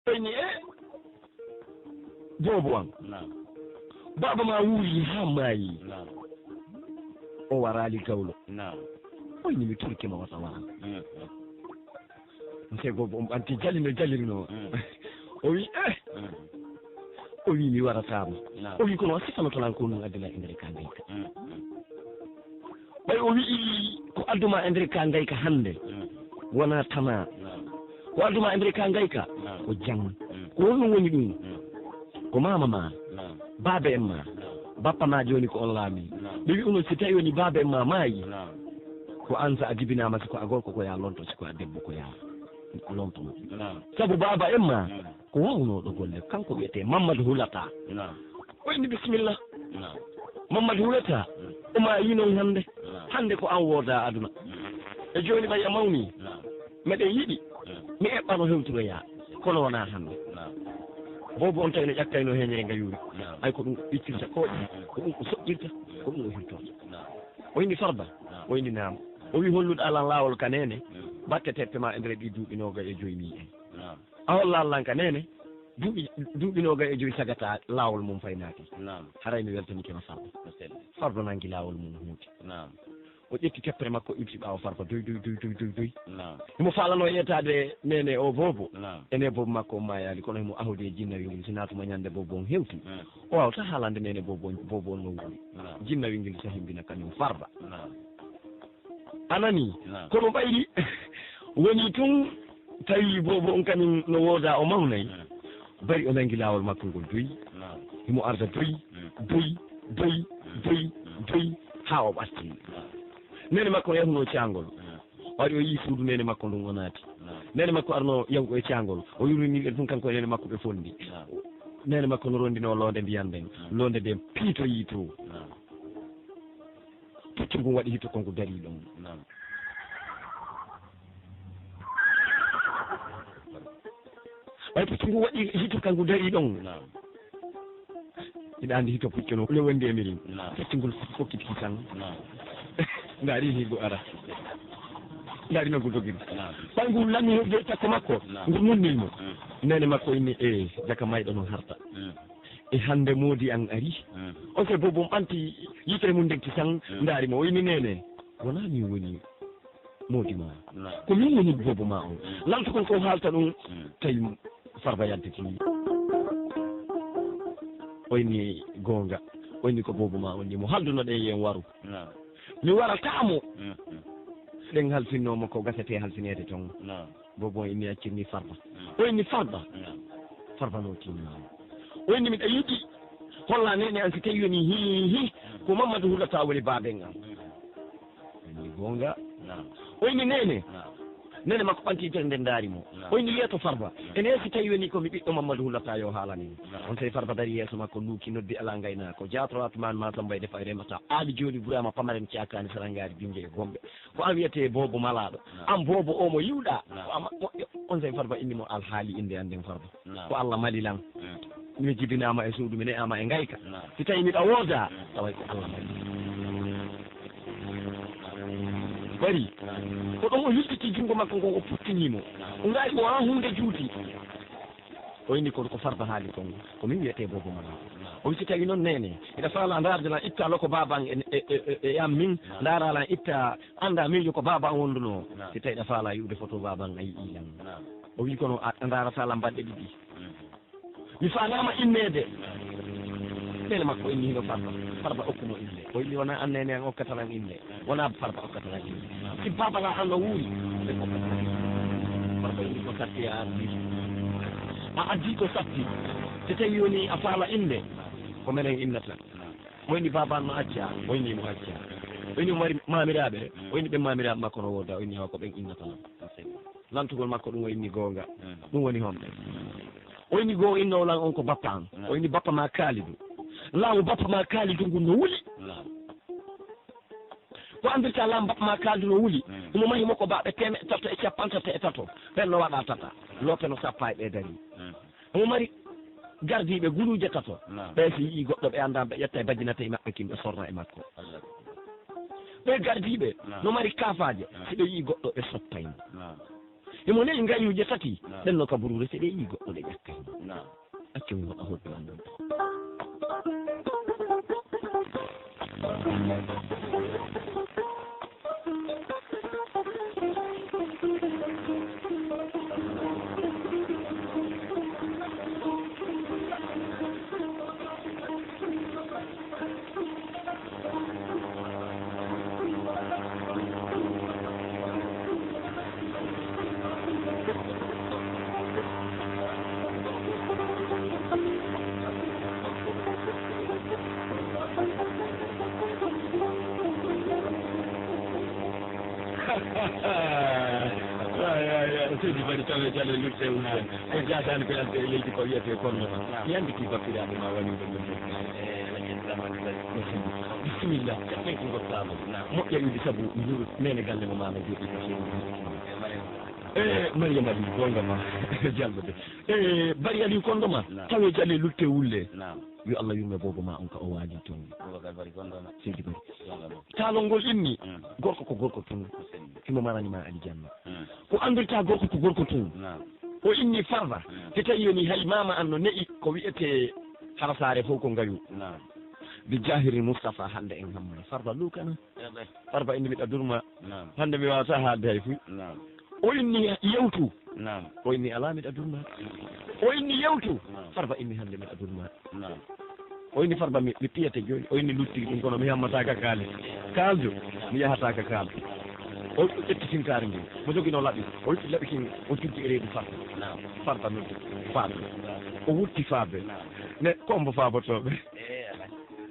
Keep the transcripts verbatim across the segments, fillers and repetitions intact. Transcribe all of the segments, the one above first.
Ɓayni e boobo an. Naam. Baaba maa wuuri haa maayi. Naam. O waraali gawlo. Naam. Ɓayni mi torike ma wata waran. Mm, mm. Nde boobo on ɓanti jalino jalirino. Mm. O wi, "Eh." Mm. O wi, "Mi warataama." Naam. O wi, "Kono a sifanoto lan ko ɗum addila e nder ka ngayka." Mm, mm. Ɓay o wi'i ko adduma e nder ka ngayka hannde, mm, wonaa tanaa. Naam. Ko adduma e nder ka ngayka, naam, ko jam. Mm. Ko honɗum woni ɗum? Mm. Ko maama maa, naam, baaba en maa, naam, bappa maa jooni ko on laamii. Naam. Ɓe wi'uno si tawi woni baaba en maa maayi, naam, ko an sa a jibinaama, si ko a gorko ko yaa lonto, si ko a debbo ko yaa lonto. Naam. Sabu baaba en maa, naam, ko waawnooɗo golle, kanko wi'etee Mammadu Hulata. Naam. O inni bisimilla. Naam. Mammadu Hulata, mm, o maayii non hannde. Naam. Hannde ko an woodaa aduna. Mm. E jooni ɓay a mawnii. Naam. Meɗen yiɗi, mm, mi eɓɓano hewtiroyaa, kono wonaa hannde. Naam. Boobo on tawi no ƴakkayno heñere ngayuuri. Naam. Ay ko ɗum iccirta kooƴe, mm, ko ɗum o soƴƴirta, mm, ko ɗum o hirtorta. Naam. O inni Farba, naam, o inni naam. O wi holluɗaa lan laawol ka neene, mm, batte teppe maa e nder ɗii duuɓi noogay e joy mii en. Naam. A hollaali lan ka neene, duuɓi, duuɓi noogay e joy sagata laawol mum fay naati. Naam. Haray mi weltanike ma Farba. No selli. Farba nangi laawol mum huuti. Naam. O ƴetti teppere makko, iwti ɓaawo Farba, doy, doy, doy, doy, doy, doy. Naam. Himo faalano yeetaade neene o boobo. Naam. Ene boobo makko on maayaali, kono himo ahodi e jinnawel ngel, si naatuma ñande boobo on hewti. Mm. O waawata haalande neene boobo on, boobo on no wuuri. Naam. Jinnawel ngel sahimbina kañum Farba. Naam. A nanii? Naam. Kono ɓayri woni tun tawi boobo on kañum no woodaa, o mawnay. Mm. Bari o nangi laawol makko ngol doy. Naam. Himo arda doy, mm, doy, doy, mm, doy, mm, doy, haa o ɓartii. Naam. Neene makko yahunoo caangol. Mm. O ari o yii suudu neene makko ndun o naati. Naam. Neene makko arnoo yahugo e caangol. O yurminii ɓe tun kanko e neene makko ɓe fondi. Naam. Neene makko no rondinoo loonde ndiyan nden. Mm. Loonde nden piitoyii to. Naam. Puccu ngun waɗi hito ko ngu darii ɗon. Naam. Ɓay puccu ngun waɗi hito ka ngu darii ɗon. Naam. Hiɗa anndi hito puccu no le wondi e mirin. Naam. Puccu ngol fokkiti tan. Naam. Ndaari higo ara. Ndaari no ngu dogiri. Naam. Ɓay ngu lami hewde takko makko. Naam. Ngu nunnii mo. Mm. Neene makko inni, "Ee, jaka mayɗo no harta." Mm. E hannde moodi an ari. Mm. On se boobo on ɓanti yitere mum ndekki tan, mm, ndaari mo. O inni, "Neene, wonaa min woni moodi maa. Naam. Ko min woni boobo maa on." Mm. Lanto kon ko haalta ɗum, mm, tawi Farba yaltiti. O inni, "Goonga." O inni, "Ko boobo maa on ni mo haldunoɗen yen waru." Naam. Mi warataa mo. Mm, mm. Ɗen halfinnoo mo ko gasetee halfineede ton. Naam. Boobo on inni accirni Farba. Mm. O inni Farba. Naam. Farba no tinnaama. O inni miɗa yiɗi holla neene an si tawi woni hi, hi, ko Mammadu Hulata woni baaben an. Mm. O inni goonga. Naam. O inni neene. Naam. Neene makko ɓanti yitere nden ndaari mo. Naam. O inni yeeto Farba. Naam. Ene si tawi woni ko mi ɓiɗɗo Mammadu Hulata yo haalani mo. Naam. On tawi Farba dari yeeso makko luuki noddi alaa ngaynaako. Jaatoro Atumaan ma Samba e defa e remata. Aali jooni Buraama Pamaren caakaani sarangaari binge e gombe. Ko an wiyetee boobo malaaɗo. Naam. An boobo o mo yi'uɗaa. Naam. Ko an moƴƴo. On tawi Farba inni mo alhaali innde an nden Farba. Naam. Ko Alla mali lan. Mm. Mi jibinaama e suudu, mi ne'aama e ngayka. Naam. Si tawi miɗa woodaa, mm, taway ko Alla mali. Bari, naam, ko ɗon o yiltiti junngo makko ngon, o puttini mo. Naam. O ngaari mo haa huunde juuti. Mm. O inni kon ko Farba haali kon, ko min wiyetee boobo malaaɗo. Naam. O wi si tawi non neene, hiɗa faalaa ndaarde lan, itta loko baaba an e, e, e, e, e an min, naam, ndaaraa lan, itta anndaa miijo ko baaba an wondunoo. Naam. Si tawi hiɗa faalaa yi'ude foto baaba an, a yi'ii lan. Naam. O wi kono a, a ndaarataa lan balɗe ɗiɗi. Mm. Mi faalaama inneede. Neene makko inni hino Farba. Farba okkuno innde. O inni wonaa an neene an okkata lan innde. Wonaa Farba okkata lan innde. Si baaba lan an no wuuri, ɓe okkata lan innde. Farba inni ko satti a addi. A addi ko satti. Si tawi woni a faala innde, ko menen innata. O inni baaba an no accaa. O inni mo accaa. O inni o mari maamiraaɓe. O inni ɓen maamiraaɓe makko no wooda. O inni awa ko ɓen innata lan. Lantugol makko ɗum o inni goonga. Mm. Ɗum woni honɗe? O inni goo innoowo lan on ko bappa an. Mm. O inni bappa maa Kaalidu. Laamu bappa maa Kaalidu ngun no wuli. Mm. Ko anndirta laamu bappa maa Kaalidu no wuli? Mm. Omo mahi mo ko baaɓe teemeɗɗe tato e cappanɗe tato e tato. Ɓen no waɗa tata. Loope no sappa e ɓe darii. Mm. Omo mari gardiiɓe guluuje tato. Naam. Ɓe si yi'ii goɗɗo ɓe anndaa ɓe ƴetta e bajjinata e maɓɓe kin ɓe sorra e makko. Allah. Ɓe gardiiɓe, naam, no mari kaafaaje. Naam. Si ɓe yi'ii goɗɗo ɓe soppay mo. Naam. Himo ne'i ngayuuje tati. Naam. Ɗen no ka buruure, si ɗe yi'i goɗɗo, ɗe ƴakkay. Naam. Accu mi waɗa hoɗɓe on ɗon. Ay, ay, ay, seydi Bari, tawe jale lutte wulde. Ko jaadaani ko yalde e leydi ko wiyetee kono. Naam. Mi anndi ki bakkiraaɓe ma wani ɗum ɗum. Eh, Alhaji Abdourahmane Bari. Bisimilla. Ƴetten ko ngol saama. Naam. Moƴƴa iwdi sabu mi huru nene galle mo maama jooɗi ko seydi. Eh, Mariam. Eh, Mariam Ali, gonga ma. Jalɓude. Eh, Bari Aliou Kondo ma. Naam. Tawe jale lutte wulle. Naam. Yo Allah yurme boobo ma on ka o waali ton. Boubacar Bari Kondo ma. Seydi Bari. Gonga ma. Taalol ngol inni, mm, gorko ko gorko tun. Seydi. Himo marani ma aljanna. Mm. Ko anndirta gorko ko gorko tun. Naam. O inni Farba. Mm. Si tawi woni hay maama an no ne'i ko wi'etee hara saare fow ko ngayu. Naam. Bi jaahiri Mustafa hannde en hamma. Farba luukana. Eɓe. Farba inni miɗa durma. Naam. Hannde mi waawataa haalde hay fuy. Naam. O inni yewtu. Naam. O inni alaa miɗa durma. O inni yewtu. Naam. Farba inni hannde miɗa durma. Naam. O inni Farba mi, mi piyete jooni. O inni luttiri ɗum kono mi hammataa ka kaali. Kaaldu, mi yahataa ka kaaldu. O ƴetti sinkaari ndin. Mo joginoo laɓi. O ƴetti laɓi kin, o juggi e reedu Farba. Naam. Farba noddi. Faabe. O wutti Faabe. Naam. Ne, ko hombo faabotooɓe? Eh, alaa.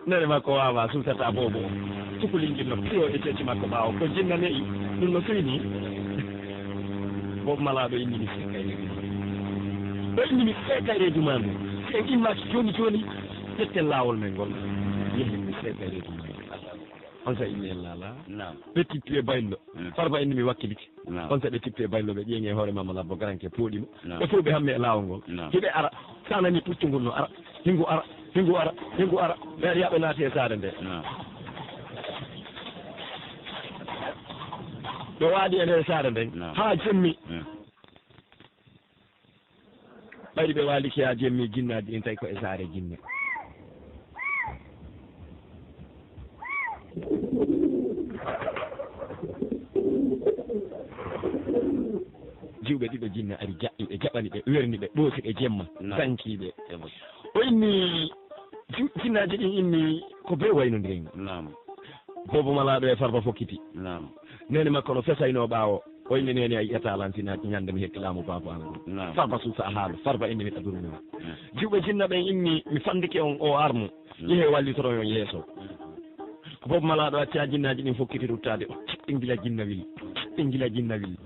Nere makko waawaa suusataa boobo. Cukalel ngel no piyo e ceci makko ɓaawo. Ko jinna ne'i, ɗum no fini. Boobo Malaaɗo inni mi seekay reedu maa. Ɗo inni mi seekay reedu maa ndu. Si en immaaki jooni jooni, ƴetten laawol men ngol. Yehen mi seekay reedu maa ndu. On sa inni en laalaa. Naam. Ɓe tippi e baylo. Mm. Farba inni mi wakkilike. Naam. On sa ɓe tippi e baylo ɓe ƴeeŋi e hoore Maama Labbo Garanke pooɗi mo. Naam. Ɓe fow ɓe hammi e laawol ngol. Naam. Hiɓe ara, sa nani puccu ngun no ara, hingu ara, hingu ara, hingu ara. Ɓe ari haa ɓe naati e saare nden. Naam. Ɓe waali e nder saare nden. Naam. Haa jemmi. Mm. Ɓayri ɓe waalike haa jemmi, jinnaaji ɗin tawi ko e saare jinne. Jiwɓe ɗiɗo jinna ari jaɓɓi ɓe, jaɓani ɓe, werni ɓe, ɗoosi ɓe jemma, Naam. Sankii ɓe. Ewa. O inni, ji-, jinnaaji ɗin inni ko bee waynondiren. Naam. Boobo Malaaɗo e Farba fokkiti. Naam. Neene makko no fesaynoo ɓaawo. O inni, "Neene, a yi'ataa lan si naa ɲande mi heɓi laamu baaba an ngun." Naam. Farba suusa a haala. Farba inni, "Miɗa durmi." Naam. Jiwɓe jinna ɓen inni, "Mi fandike on oo armu. Naam. Yehee wallitoron on yeeso." Naam. Boobo Malaaɗo acci haa jinnaaji ɗin fokkiti ruttaade. O tippingila jinnawil. Tippingila jinnawil.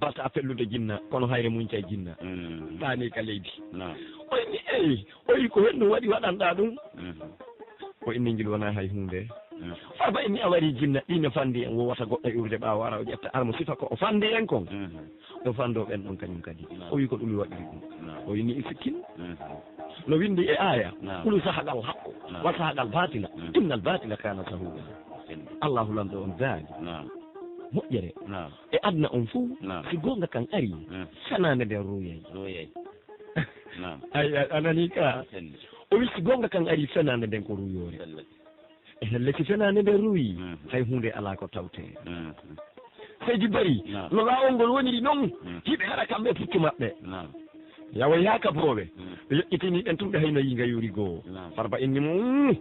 Wata fellude jinna, kono hayre muncay jinna. Mm. Ɗaani ka leydi. Naam. O inni, "Ey, o yi ko honɗun waɗi waɗanɗaa ɗun?" Mm. O inni, "Ngil wonaa hay huunde." Mm. Farba inni, "A warii jinna, ɗii no fandi en, wowata goɗɗo iwrude ɓaawo ara o ƴetta armu sifa ko o fandi en kon." Mm. O fandoo ɓen ɗon kañun kadi. Naam. O wi, "Ko ɗun mi waɗiri ɗun." Naam. O inni, "I sikkin?" Mm. No windi e aaya, Naam. "Qulu sahaqal haqqu, Naam. wa sahaqal baatila, Mm. innal baatila kaana zahuuqa." Allahu lanɗo on daali. Naam. Moƴƴere. Naam. E aduna on fow, Naam. si goonga kan arii, Mm. fenaande nden ruuyay. Ruuyay. Naam. Ay, a, a nanii ka? Selli. O wi si goonga kan arii, fenaande nden ko ruuyoore. Selli. E helle si fenaande nden ruuyii, Mm. hay huunde alaa ko tawtee. Mm. Seydi Bari, Naam. no laawol ngol woniri non, Mm. hiɓe haɗa kamɓe puccu maɓɓe. Naam. Yawa yaaka boowe. Mm. Ɓe yoɓɓitini ɓen tun ɓe hayno yii ngayuuri goo. Naam. Farba inni mo, "Mm,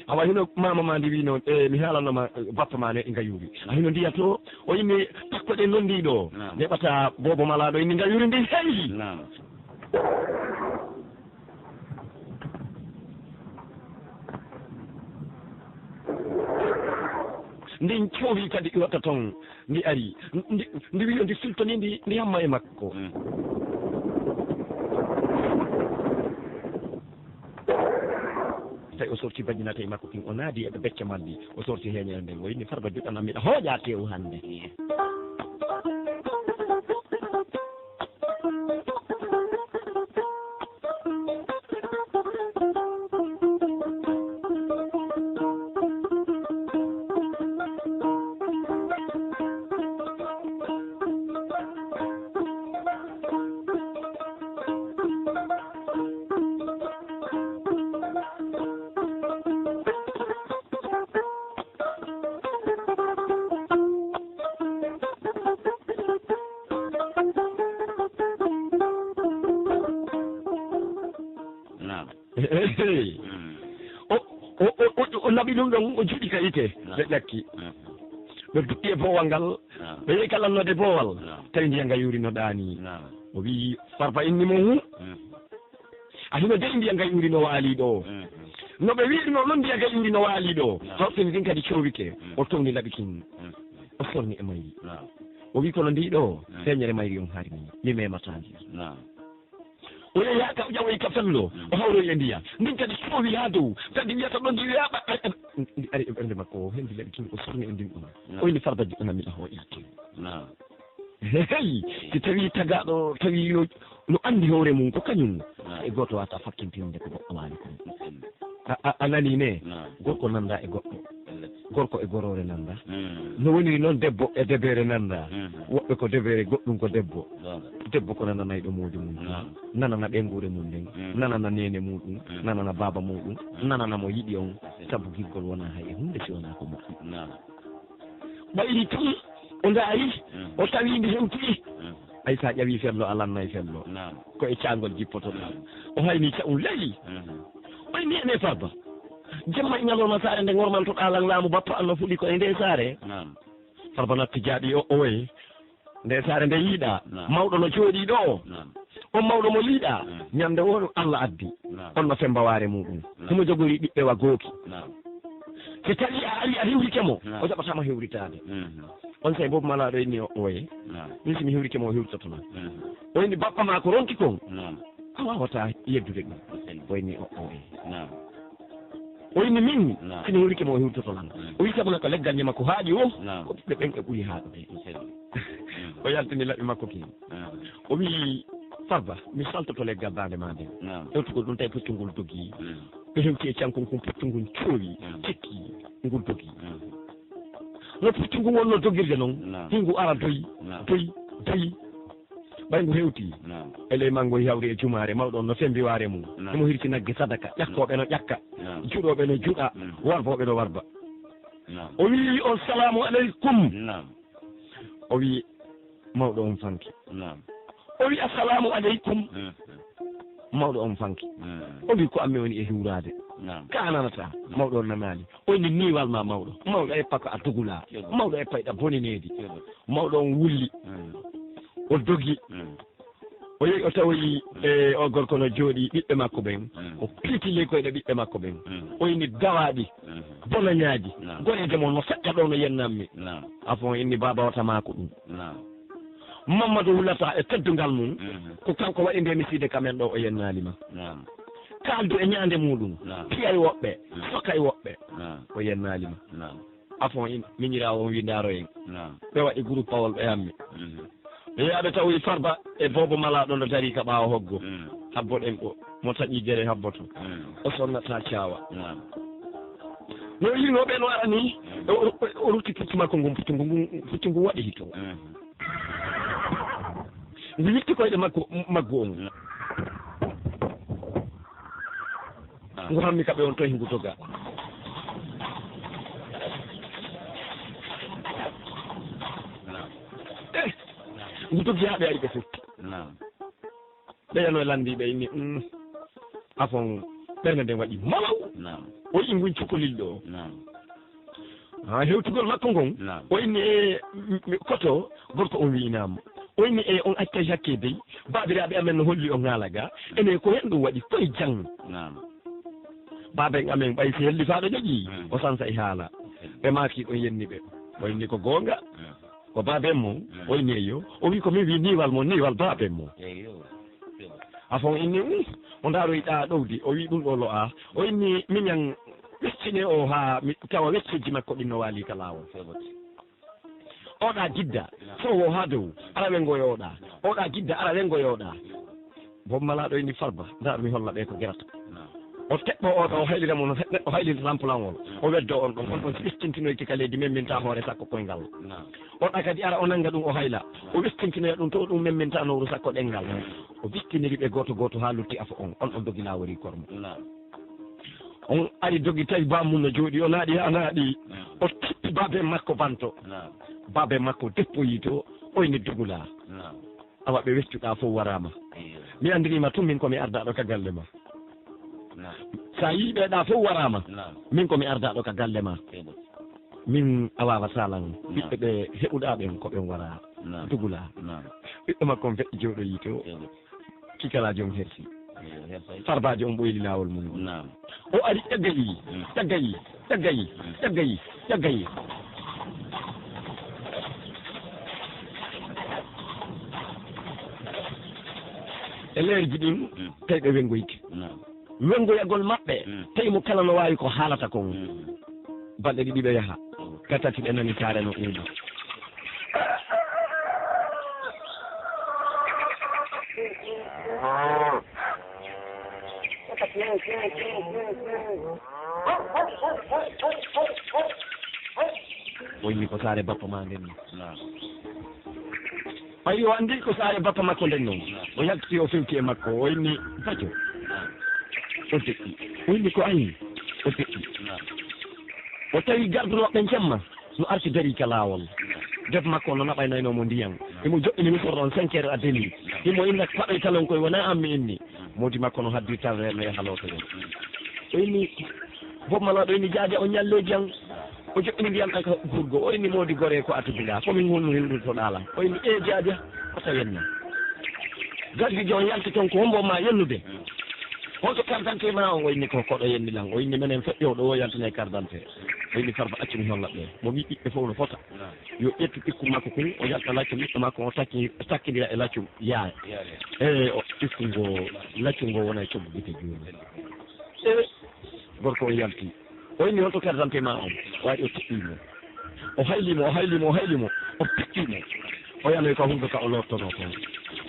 awa hino maama ma ndi wiino, e, mi haalano ma, e, bappa ma ne e ngayuuri. A hino ndiya to?" O inni, "Takko ɗen non ndi ɗoo." Naam. Neɓata boobo malaaɗo inni ngayuuri ndi heewi. Naam. Ndin coowi kadi iwata ton. Ndi ari, ndi, ndi wi'i yo ndi silto ni, ndi, ndi hamma e makko. Mm. Tawi o sorti bajinate e makko kin, o naadi e ɓe becce malli, o sorti heeñere nden, o inni, "Farba juɗɗan am, miɗa hooƴa teewu hannde." Mm. O, o, o, o, o naɓi ɗum ɗon, o juɗi ka yiite. Naam. Ɓe ƴakki. Mm. Ɓe dutti e boowal ngal. Naam. Ɓe yehi ka lannoode boowal. Naam. Tawi ndiyan ngayuuri no ɗaanii. Naam. O wi'i, Farba inni mo, "Hu, mm, a hino de'i ndiyan ngayuuri no waalii ɗoo." Mm. No ɓe wi'irnoo non ndiyan ngayuuri no waalii ɗoo. Naam. Hawtini ɗin kadi coowike. Mm. O towni laɓi kin. Mm. O sorni e mayri. Naam. O wi'i, "Kono ndii ɗoo, mm, feeñere mayri on harini. Mi meemataa ndi." Naam. O yehi haa ka, o ƴawoyi ka fello, mm, o hawroyi e ndiyan. Ndin kadi soowi haa dow, kadi wiyata ɗon ndi wi'a ɓa-, ari, ari, ndi ari e ɓernde makko, o hendi laɓi tun, o sorni e ndin ɗum. Naam. O inni, "Farba jiɗɗo mi ɗahoo e laɓi tun." Naam. Hey, si tawi tagaaɗo, tawi no, no andi hoore mum, ko kañum. Naam. E gooto wata fakkintinde ko goɗɗo waali kon. Mm. A, a, a nani ne? Naam. Gorko nanda e goɗɗo. Ellet. Gorko e goroore nanda. Mm. No woniri non debbo e debeere nanda. Mm. Woɓɓe ko debeere, goɗɗum ko debbo. Goonga. Debbo ko nananayɗo moodi mum. Naam. Nanana ɓeynguure mum nden. Mm. Nanana neene muɗum. Mm. Nanana baaba muɗum. Mm. Nanana mo yiɗi on. Mm. Sabu giggol wonaa hay e huunde si wonaa ko moƴƴi. Naam. Ɓayri tun, o ndaari, mm, o tawi ndi hewtii. Mm. Ay, sa ƴawi fello, a lannay fello. Naam. Ko e caangol jippoto ɗum. Mm. O hayni ca'um ley. Mm. O inni, "Ene Farba, jemma e ñalawma saare nde ngormantoɗaa lan laamu bappa an no fuɗi ko e nde saare?" Naam. Farba natti jaaɓi o, o wayi. Nde saare nde yiiɗaa, naam, mawɗo no jooɗii ɗoo. Naam. On mawɗo mo yiiɗaa, mm, ñande woo Alla addi. Naam. On no femba waare muɗum. Naam. Himo jogori ɓiɓɓe wa gooki. Naam. Si tawi a ari a hiwrike mo, naam, o jaɓataa ma hiwritaade. Mhm. Onsay Boobo Malaaɗo inni o, oye. Naam. Min si mi hiwrike mo, o hiwritoto lan. Mhm. O inni bappa maa ko ronki kon. Naam. A waawataa yeddude ɗum. Asen. O inni o, oye. Naam. O inni min, naam, si mi hiwrike mo, o hiwritoto lan. Mm. O wi'i sabu ko leggal ñama ko haaɗi o, naam, ko ɓiɓɓe ɓen ɓe ɓuri haaɗude. Asen. Mm. O yaltini laɓi makko kin. Mm. O wi'i, Farba, mi saltoto leggal daande maa nden. Naam. Hewtugol ɗum tawi puccu ngol dogi. Mm. Ɓe hewti e cankun kun, puccu ngun coowi, mm, tekki, ngul dogi. Mm. No puccu ngun wonno dogirde non, naam, hingu ara doyi, naam, doyi, doyi. Ɓay ngu hewti, naam, e ley manngo hawri e jumaare, mawɗo on no fembi waare mum. Naam. Himo hirsi nagge sadaka, ƴakkooɓe no ƴakka, naam, juɗooɓe no juɗa, mm, warbooɓe no warba. Naam. O wi'i on, "Salaamu aleykum." Naam. O wi'i, "Mawɗo on fanki." Naam. O wi'i, "Assalaamu aleykum." Mm. Mawɗo on fanki. Mm. O wi'i, "Ko an mi woni e hiwraade." Naam. Ka a nanataa? Mm. Mawɗo on nanaali. O inni, "Niiwal ma mawɗo." Mawɗo eppa ko a dugulaa. Yoɓo. Mawɗo eppa e ɗa bonineedi. Yoɓo. Mawɗo on wulli. Mm. O dogi. Mm. O yehi, o tawoyi, mm, e o gorko no jooɗii, ɓiɓɓe makko ɓen. Mm. O piiti ley koyɗe ɓiɓɓe makko ɓen. Mm. O inni, "Dawaaɗi, mm, bonañaaji, naam, goreeje mon no feƴƴa ɗoo no yennammi." Naam. Afo on inni, "Baaba, wata maaku ɗum." Naam. Mammadu hulata e teddungal mum, mhm, ko kanko waɗi nde misiide ka men ɗoo, o yennaali ma. Naam. Kaaldu e ñaande muɗum, naam, piyay woɓɓe, mm, sokay woɓɓe, naam, o yennaali ma. Naam. Afo in, miñiraawo on wi ndaaro en. Naam. Ɓe waɗi groupe pawol ɓe yammi. Mhm. Ɓe yaaɓe tawi Farba e Boobo Malaaɗo no darii ka ɓaawo hoggo. Mm. Habboɗen ɗo, mo taƴi gere habboto. Mm. O sonnataa caawa. Naam. No wi'unoo ɓe no ara nii, mm, o, o, o rutti puccu makko ngun, puccu ngun, puccu ngun waɗi hito. Mm. Ngu witti koyɗe makko, maggu on. Mm. Ah. Ngu hammi ka ɓe on toy ngu doga. Naam. Eh, ngu dogi haa ɓe ari ɓe fotti. Naam. Ɓeya no lanndii ɓe inni, "Mm, afon ɓernde nden waɗi malaw." Naam. O yi'i ngun cukalel ɗoo. Naam. Haa hewtugol makko ngon, naam, o inni, "E, mi, mi, koto?" Gorko on wi'i, "Naam." O inni, "E, on accay hakke dey. Baabiraaɓe amen no holli on haala ga. Enen ko hen ɗum waɗi, koye jang." Naam. Baaben amen ɓay si helli faa ɗo jogii, mm, o sansa e haala. Mm. Ɓe maaki ɗon yenni ɓe. O inni, "Ko goonga." Mm. Ko baaben mon, mm, o inni, "Eyyo." O wi'i, "Ko min wi'i niiwal mon, niiwal baaben mon." Eyyo. Afo on inni, "Mm, o ndaaroyi ɗaa ɗowdi." O wi'i, "Ɗum ɗoo lo'aa." O inni, "Miñan weccine o haa mi tawa wecceeji makko ɗin no waalii ka laawol." Oɗa gidda, so wo haa dow, ara wengoyooɗa. Oɗa gidda, ara wengoyooɗa. Boobo Malaaɗo inni, "Farba, ndaa mi holla ɓe ko gerata." O teɓɓo oɗo, o haylira mo no neɗɗo haylirta lampulawol. O weddoo on ɗon, on ɗon si ɓeccintinoyte ka leydi, memminta hoore sakko koyngal. Oɗa kadi ara o nannga ɗum, o hayla. O ɓeccintinoya ɗum to ɗum memminta nowru sakko ɗenngal. O ɓettiniri ɓe gooto gooto haa lutti afo on, on ɗon dogi laaworii kormo. On ari dogi tawi baa mum no jooɗii, o naaɗi haa naaɗi. O tippi baabe makko banto. Baabe makko deppoyii to, o inni, "Dugulaa." Awa ɓe weccuɗaa fof waraama. Mi anndirii ma tun min ko mi ardaaɗo ka galle ma. So a yii ɓee ɗaa fof waraama, min ko mi ardaaɗo ka galle maa. Min a waawa salan. Ɓiɓɓe ɓe heɓuɗaa ɓen ko ɓen wara dugula. Ɓiɓɓe makko on feƴƴi jooɗoyii to. Kikala joom hersi. Farbaajo on ɓoyli laawol mum ngol. O ari ƴaggayi, ƴaggayi, ƴaggayi, ƴaggayi, ƴaggayi. E leerji ɗin, tawi ɓe wengoyke. Wengoyagol maɓɓe, tawi mo kala no waawi ko haalata kon. Balɗe ɗiɗi ɓe yaha, ka tati ɓe nani saare no uuma. O inni ko saare bappa maa nden non. Ɓay o anndi ko saare bappa makko nden non, o yalti o fewti e makko, o inni, "Bajo." O deƴƴi. O inni, "Ko ayi?" O deƴƴi. O tawi gardunooɓe ɓen jemma no arti darii ka laawol. Debbo makko on no naɓaynaynoo mo ndiyan. Himo joɗɗini misorde on cinq heures à demi. Himo inna paɗoy talon koy, wonaa an mi inni. Moodi makko no haddii tan reeno e halooto ɓen. O inni, Bob Malaaɗo inni, "Jaaja on ñalleeji an." O joɗɗini ndiyan ɗan ka gurgo, o inni, "Moodi goree, ko a tubiɗaa, ko min honno hewrutoɗaa lan?" O inni, "Ee jaaja, ko tawenna." Gardiijo on yalti ton, "Ko hombo on maa yennude? Honto carte d'identité maa on?" O inni, "Ko koɗo yenni lan." O inni, "Menen feƴƴooɗo o yaltinay carte d'identité." O inni, "Farba, accu mi holla ɓe." Mo wi'i ɓiɓɓe fof no fota. Yo ƴettu ɓikku makko kun, o yalta laccu ɓiɗɗo makko on, takki-, takkindira e laccu yaaya. Yaaya. E o ɓikku ngo, laccu ngo wona e coggu gite jooni. E gorko on yalti. O inni, "Honto carte d'identité maa on?" Waɗi o tiɗɗii mo. O hayli mo, o hayli mo, o hayli mo. O tiɗɗii mo. O yanoyi ka hunnduko ka o lortonoo kon.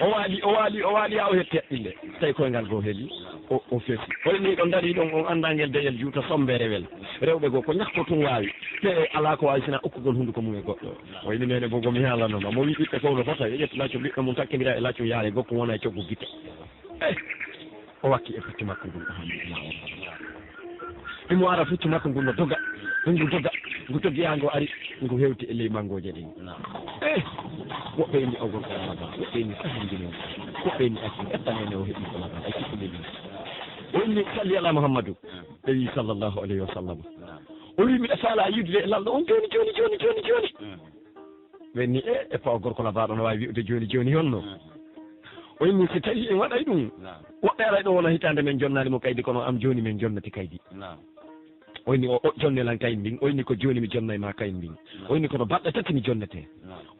O waali, o waali, o waali haa o hetti heɓɓinde. Tawi koyngal goo heli. O, o fesi. O inni, "Ɗon darii ɗon on anndaa ngel deyel juuta sombeerewel. Rewɓe goo ko ñakko tun waawi. Te alaa ko waawi sinaa ukkugol hunnduko mum e goɗɗo." O inni, "Neene Bobo, mi haalanoo ma." Mo wi'i ɓiɓɓe fof no fota, yo ƴettu laccu ɓiɗɗo mum, takkindira e laccu yaaya, gokku wona e coggu gite. Eh! O wakki e puccu makko ngun, o hannde maa o. Himo ara puccu makko ngun no doga, ngu doga, ngu dogi haa ngu ari, ngu hewti e ley mangooje ɗen. Eh! Woɓɓe inni o gorko Ramadan, woɓɓe inni sahandi non, woɓɓe inni acci, etta neene o heɓi ko Ramadan, ay kiɗɗude ɗum. O inni salli ala Muhammadu, ɓe wi'i sallallahu alayhi wa sallam. O wi'i, "Miɗo faalaa yiidude e Lanɗo on jooni, jooni, jooni, jooni, jooni." Ɓe inni, "E, e pawo gorko labaaɗo no waawi wi'ude jooni, jooni honno?" O inni, "Si tawii en waɗay ɗum, woɓɓe aray ɗo wona hitaande men jonnaali mo kaydi, kono am jooni men jonnete kaydi." O inni, "O, o jonne lan kaydi ndin." O inni, "Ko jooni mi jonnay ma kaydi ndin." O inni, "Kono balɗe tati mi jonnete."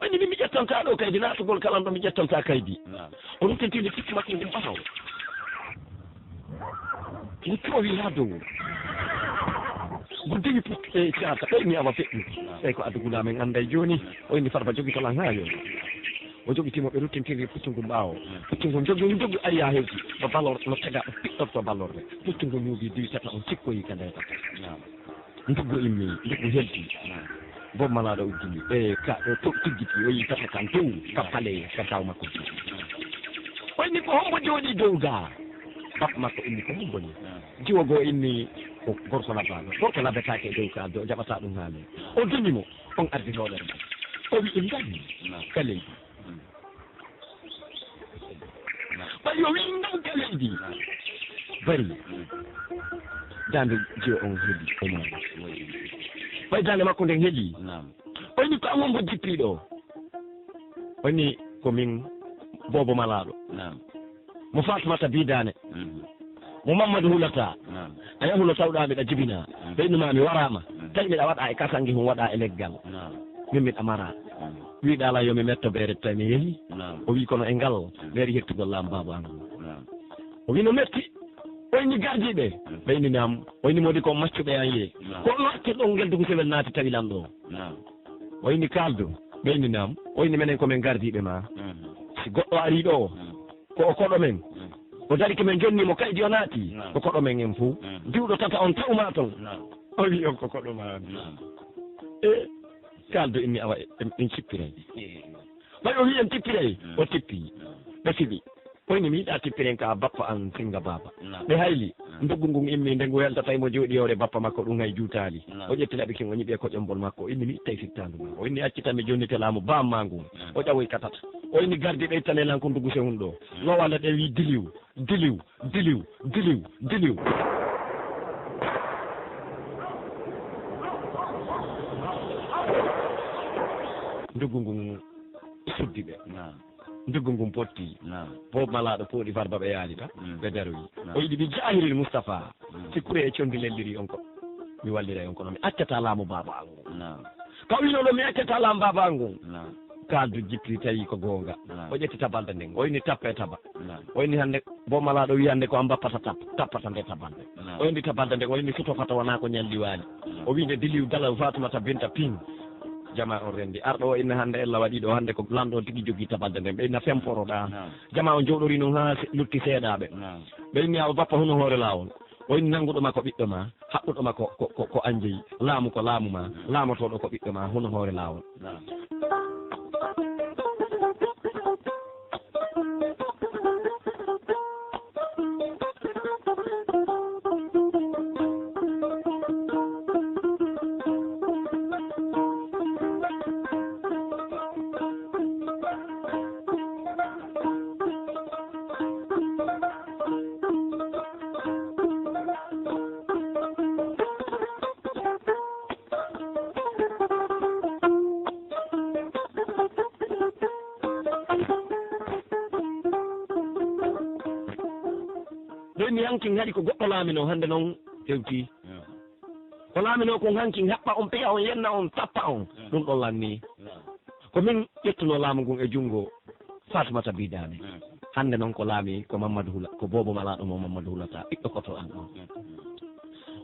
O inni, "Min mi ƴettantaa ɗo kaydi, naatugol ka Lanɗo mi ƴettantaa kaydi." O ruttintini puccu makko ngun ɓaawo. Ngu toowi haa dow. Ngu diwi puccu e caaka. Ɓe inni, "Awa feƴƴu. Ɓe ko adugulaa men annday jooni." O inni, "Farba, jogito lan haa yo." O jogiti mo, ɓe ruttintiri puccu ngun ɓaawo. Puccu ngun jogi, ngun jogi, ayya hewti. No balor, no tega, ɗo piɗɗorto balorde. Puccu ngun ñuugi diwi tata, on cikkoyi ka ndee tata. Nduggu immi, nduggu heddi. Bob Malaaɗo uddini. E ka, e to tiggiti, o yii tata kan dow, ka pale, ka taw makko dow. O inni, "Ko hombo jooɗi dow gaa?" Bap makko inni, "Ko hombo ni?" Jiwo goo inni, "Ko gorko labaaɗo." Gorko labetaake e dow ka, o jaɓataa ɗum haale. O dumi mo, on ardi hoolere. O wi'i, "Ngani ka leydi." Ɓay o wi'i ngal ka leydi. Bari. Daande jiyo on heli, o maali. Ɓay daande makko nden heli. Naam. O inni, "Ko an wongo jippiiɗo o?" O inni, "Ko min Boobo Malaaɗo." Naam. Mo Faatumata Biidaane. Mhm. Mo Mammadu Hulata. Naam. A yahuno tawɗaa miɗa jibinaa. Mhm. Ɓe innumaa mi waraama. Mhm. Tawi miɗa waɗaa e kasangi hun waɗaa e leggal. Naam. Min miɗa maraa. Mhm. Wiɗaa lan yo mi metto beere tawi mi yehi. Naam. O wi'i kono e ngal, mhm, beere hettugol laamu baaba an ngun. Naam. O wi'i no metti. O inni gardiiɓe. Mhm. Ɓe inni naam. O inni moodi ko maccuɓe an yee. Naam. Ko on acce ɗon ngel dugu sewel naati tawi lan ɗo. Naam. O inni kaaldu. Ɓe inni naam. O inni menen ko men gardiiɓe maa. Mhm. Si goɗɗo arii ɗo, mhm, ko o koɗo men. Mm. O darike men jonni mo kaydi o naati. Naam. Ko koɗo men en fow. Mm. Diwɗo tata on tawmaa ton. Naam. O wi'i on ko koɗo maa on. Naam. E kaaldu inni awa en, en cippiray. Eh. Ɓay o wi'i en tippiray, mm, o tippi. Naam. Ɓe fiɓi. O inni mi yiɗaa tippiren ka bappa an singa baaba. Naam. Ɓe hayli. Mm. Nduggu ngun immi nde ngu weltatay mo jooɗi hoore bappa makko ɗum hay juutaali. Naam. O ƴetti laɓi kin o ñiɓi e koƴombol makko. O inni mi ittay fittaandu maa. O inni accitan mi jonnite laamu baam maa ngun. Mm. O ƴawoy ka tata. O inni gardiiɓe ittanee lan ko nduggu sehun ɗo. Mm. Lowande ɗen wi'i diliw, diliw, diliw, diliw, diliw. Nduggu ngun suddi ɓe. Naam. Nduggu ngun potti. Naam. Bo malaaɗo pooɗi Farba ɓe yaalita, Mm. ɓe daroyi. Naam. O yiɗi bi jaahiril Mustafa, Mm. si kure e condi lelliri on ko, mi walliray on, kono mi accataa laamu baaba an ngun. Naam. Ka o wiino ɗon, mi accataa laamu baaba an ngun. Naam. Kaaldu jippiri tawi ko goonga. Naam. O ƴetti tabalde nden, o inni tappe taba. Naam. O inni hannde, bo malaaɗo wi hannde ko an bappata tap-, tappata nde tabalde. Naam. O inni tabalde nden, o inni suto fata wonaa ko ñalli waali. Naam. O wi nde diliw dalaw Fatumata Binta Pin. Jamaa on rendi. Arɗo o inna hannde ella waɗi ɗo hannde ko lanɗo on tigi jogii tabalde nden. Ɓe inna femporoɗaa. Naam. Jamaa on jooɗori non haa se-, lutti seeɗaaɓe. Naam. Ɓe inni awa bappa huno hoore laawol. O inni nannguɗo ma ko ɓiɗɗo ma, haɓɓuɗo ma ko, ko, ko, ko an jeyi. Laamu ko laamu ma, laamotooɗo ko ɓiɗɗo ma, huno hoore laawol. Naam. Ɗon mi hankin haɗi ko goɗɗo laaminoo, hannde non hewtii. Ko laaminoo kon hankin haɓɓa on, piya on, yenna on, tappa on. Ɗum ɗon lannii. Ko min ƴettunoo laamu ngun e junngo Faatumata Biidaane. Hannde non ko laami ko Mammadu Hula, ko boobo malaaɗo mo Mammadu Hulata, ɓiɗɗo koto an on.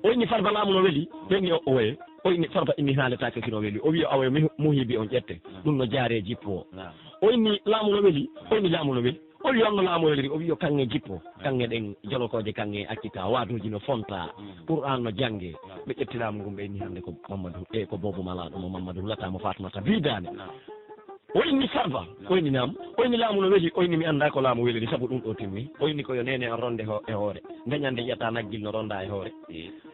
O inni Farba laamu no weli, ɓenni o oye. O inni Farba inni haaletaake si no weli. O wi'i o awoye muhi-, muhiibi on ƴette. Ɗum no jaaree jippo o. O inni laamu no weli, o inni laamu no weli. O wi'i holno laamu weliri, o wi'i yo kaŋŋe jippo. Kaŋŋe ɗen, jolokooje kaŋŋe accita, waadooji no fonta. Qur'aan no jannge. Ɓe ƴetti laamu ngun ɓe inni hannde ko Mammadu, e ko boobo malaaɗo mo Mammadu Hulata mo Faatumata Biidaane. O inni Farba, o inni naam, o inni laamu no weli, o inni mi anndaa ko laamu weliri, sabu ɗum ɗo timmi. O inni ko yo neene on ronde ho-, e hoore. Nde ñande yi'ata naggil no ronda e hoore.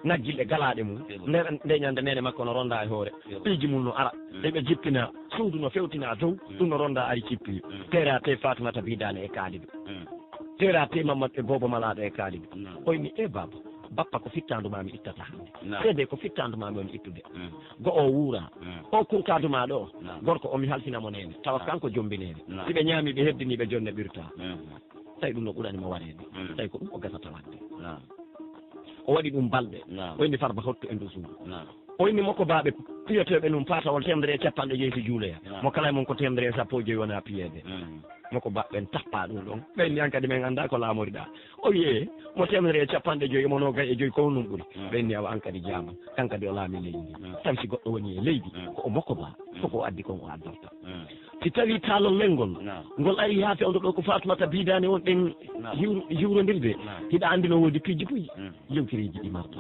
Naggil e galaaɗe mum. Nde, nde ñande neene makko no ronda e hoore. Piiji mum no ara. Ɗe ɓe jippina, suudu no fewtina dow, ɗum no ronda ari cippi. Teera te Faatumata Biidaane e Kaalidu. Teera te Mammadu e boobo malaaɗo e Kaalidu. O inni, e baaba, bappa ko fittaandu maa mi ittata hannde. Seede ko fittaandu maa mi woni ittude. Go'o wuura. O kunkaadu maa ɗo. Gorko o mi halfina mo neene. Tawa kanko jombi neene. Si ɓe ñaami ɓe heddini ɓe jonne ɓirta. Tawi ɗum no ɓurani mo wareede. Tawi ko ɗum o gasata waɗde. O waɗi ɗum balɗe. O inni Farba hottu e ndu suudu. O inni mo ko baaɓe piyeteeɓe ɗum paatawol teemedere e capanɗe joyi si juuloya. Mo kala e mon ko teemedere e sappo e joyi wona piyeede. Mo ko baaɓe ɓen tappaa ɗum ɗon. Ɓe inni an kadi men anndaa ko laamoriɗaa. O wi'i, e, mo teemedere e capanɗe joyi, mo noogay e joyi, ko honɗum ɓuri? Ɓe inni, awa, an kadi jaama, kan kadi o laami leydi ndi. Tawi si goɗɗo woni e leydi, ko o moko ba, ko ko addi kon o addorta. Si tawi taalol lengol, ngol ari haa fewndo ɗo ko Faatumata Biidaane won ɗen hiwru-, hiwrondirde, hiɗa anndi no woodi piiji buy, yewtereeji ɗi marta.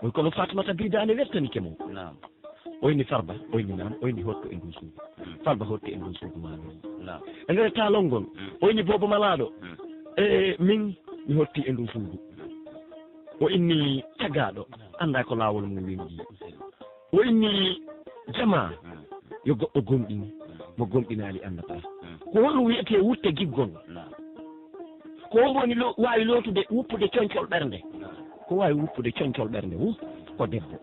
Oy, kono Faatumata Biidaane weltanike mo. O inni Farba, o inni naam, o inni hotto e ndun suudu. Farba hotti e ndun suudu maa non. E nder taalol ngol, o inni boobo malaaɗo, e min mi hotti e ndun suudu. O inni tagaaɗo, anndaa ko laawol mum windi. O inni jamaa, yo goɗɗo gomɗin, mo gomɗinaali anndataa. Ko honɗum wi'etee wutte giggol? Ko hombo woni lo-, waawi lootude, wuppude concol ɓernde? Ko waawi wuppude concol ɓernde woo, ko debbo.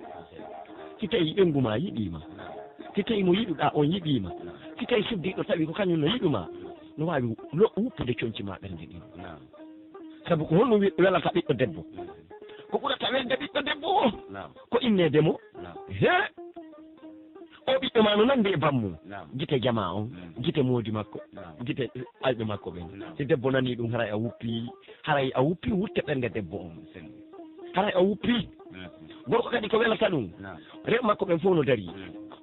Si tawi ɓeyngu maa yiɗii ma, si tawi mo yiɗuɗaa on yiɗii ma, si tawi suddiiɗo tawi ko kañum no yiɗu ma, no waawi lo-, wuppude conci maa ɓernde ɗin. Sabu ko honɗum wi-, welata ɓiɗɗo debbo? Ko ɓurata welde ɓiɗɗo debbo o, ko inneede mo. He! O ɓiɗɗo maa no nanndi e bammum. Gite jamaa on, gite moodi makko, gite ayɓe makko ɓen. Si debbo nanii ɗum, haray a wuppii, haray a wuppii wutte ɓernde debbo on. Haray a wuppii. Gorko kadi ko welata ɗum. Rewɓe makko ɓen fof no darii.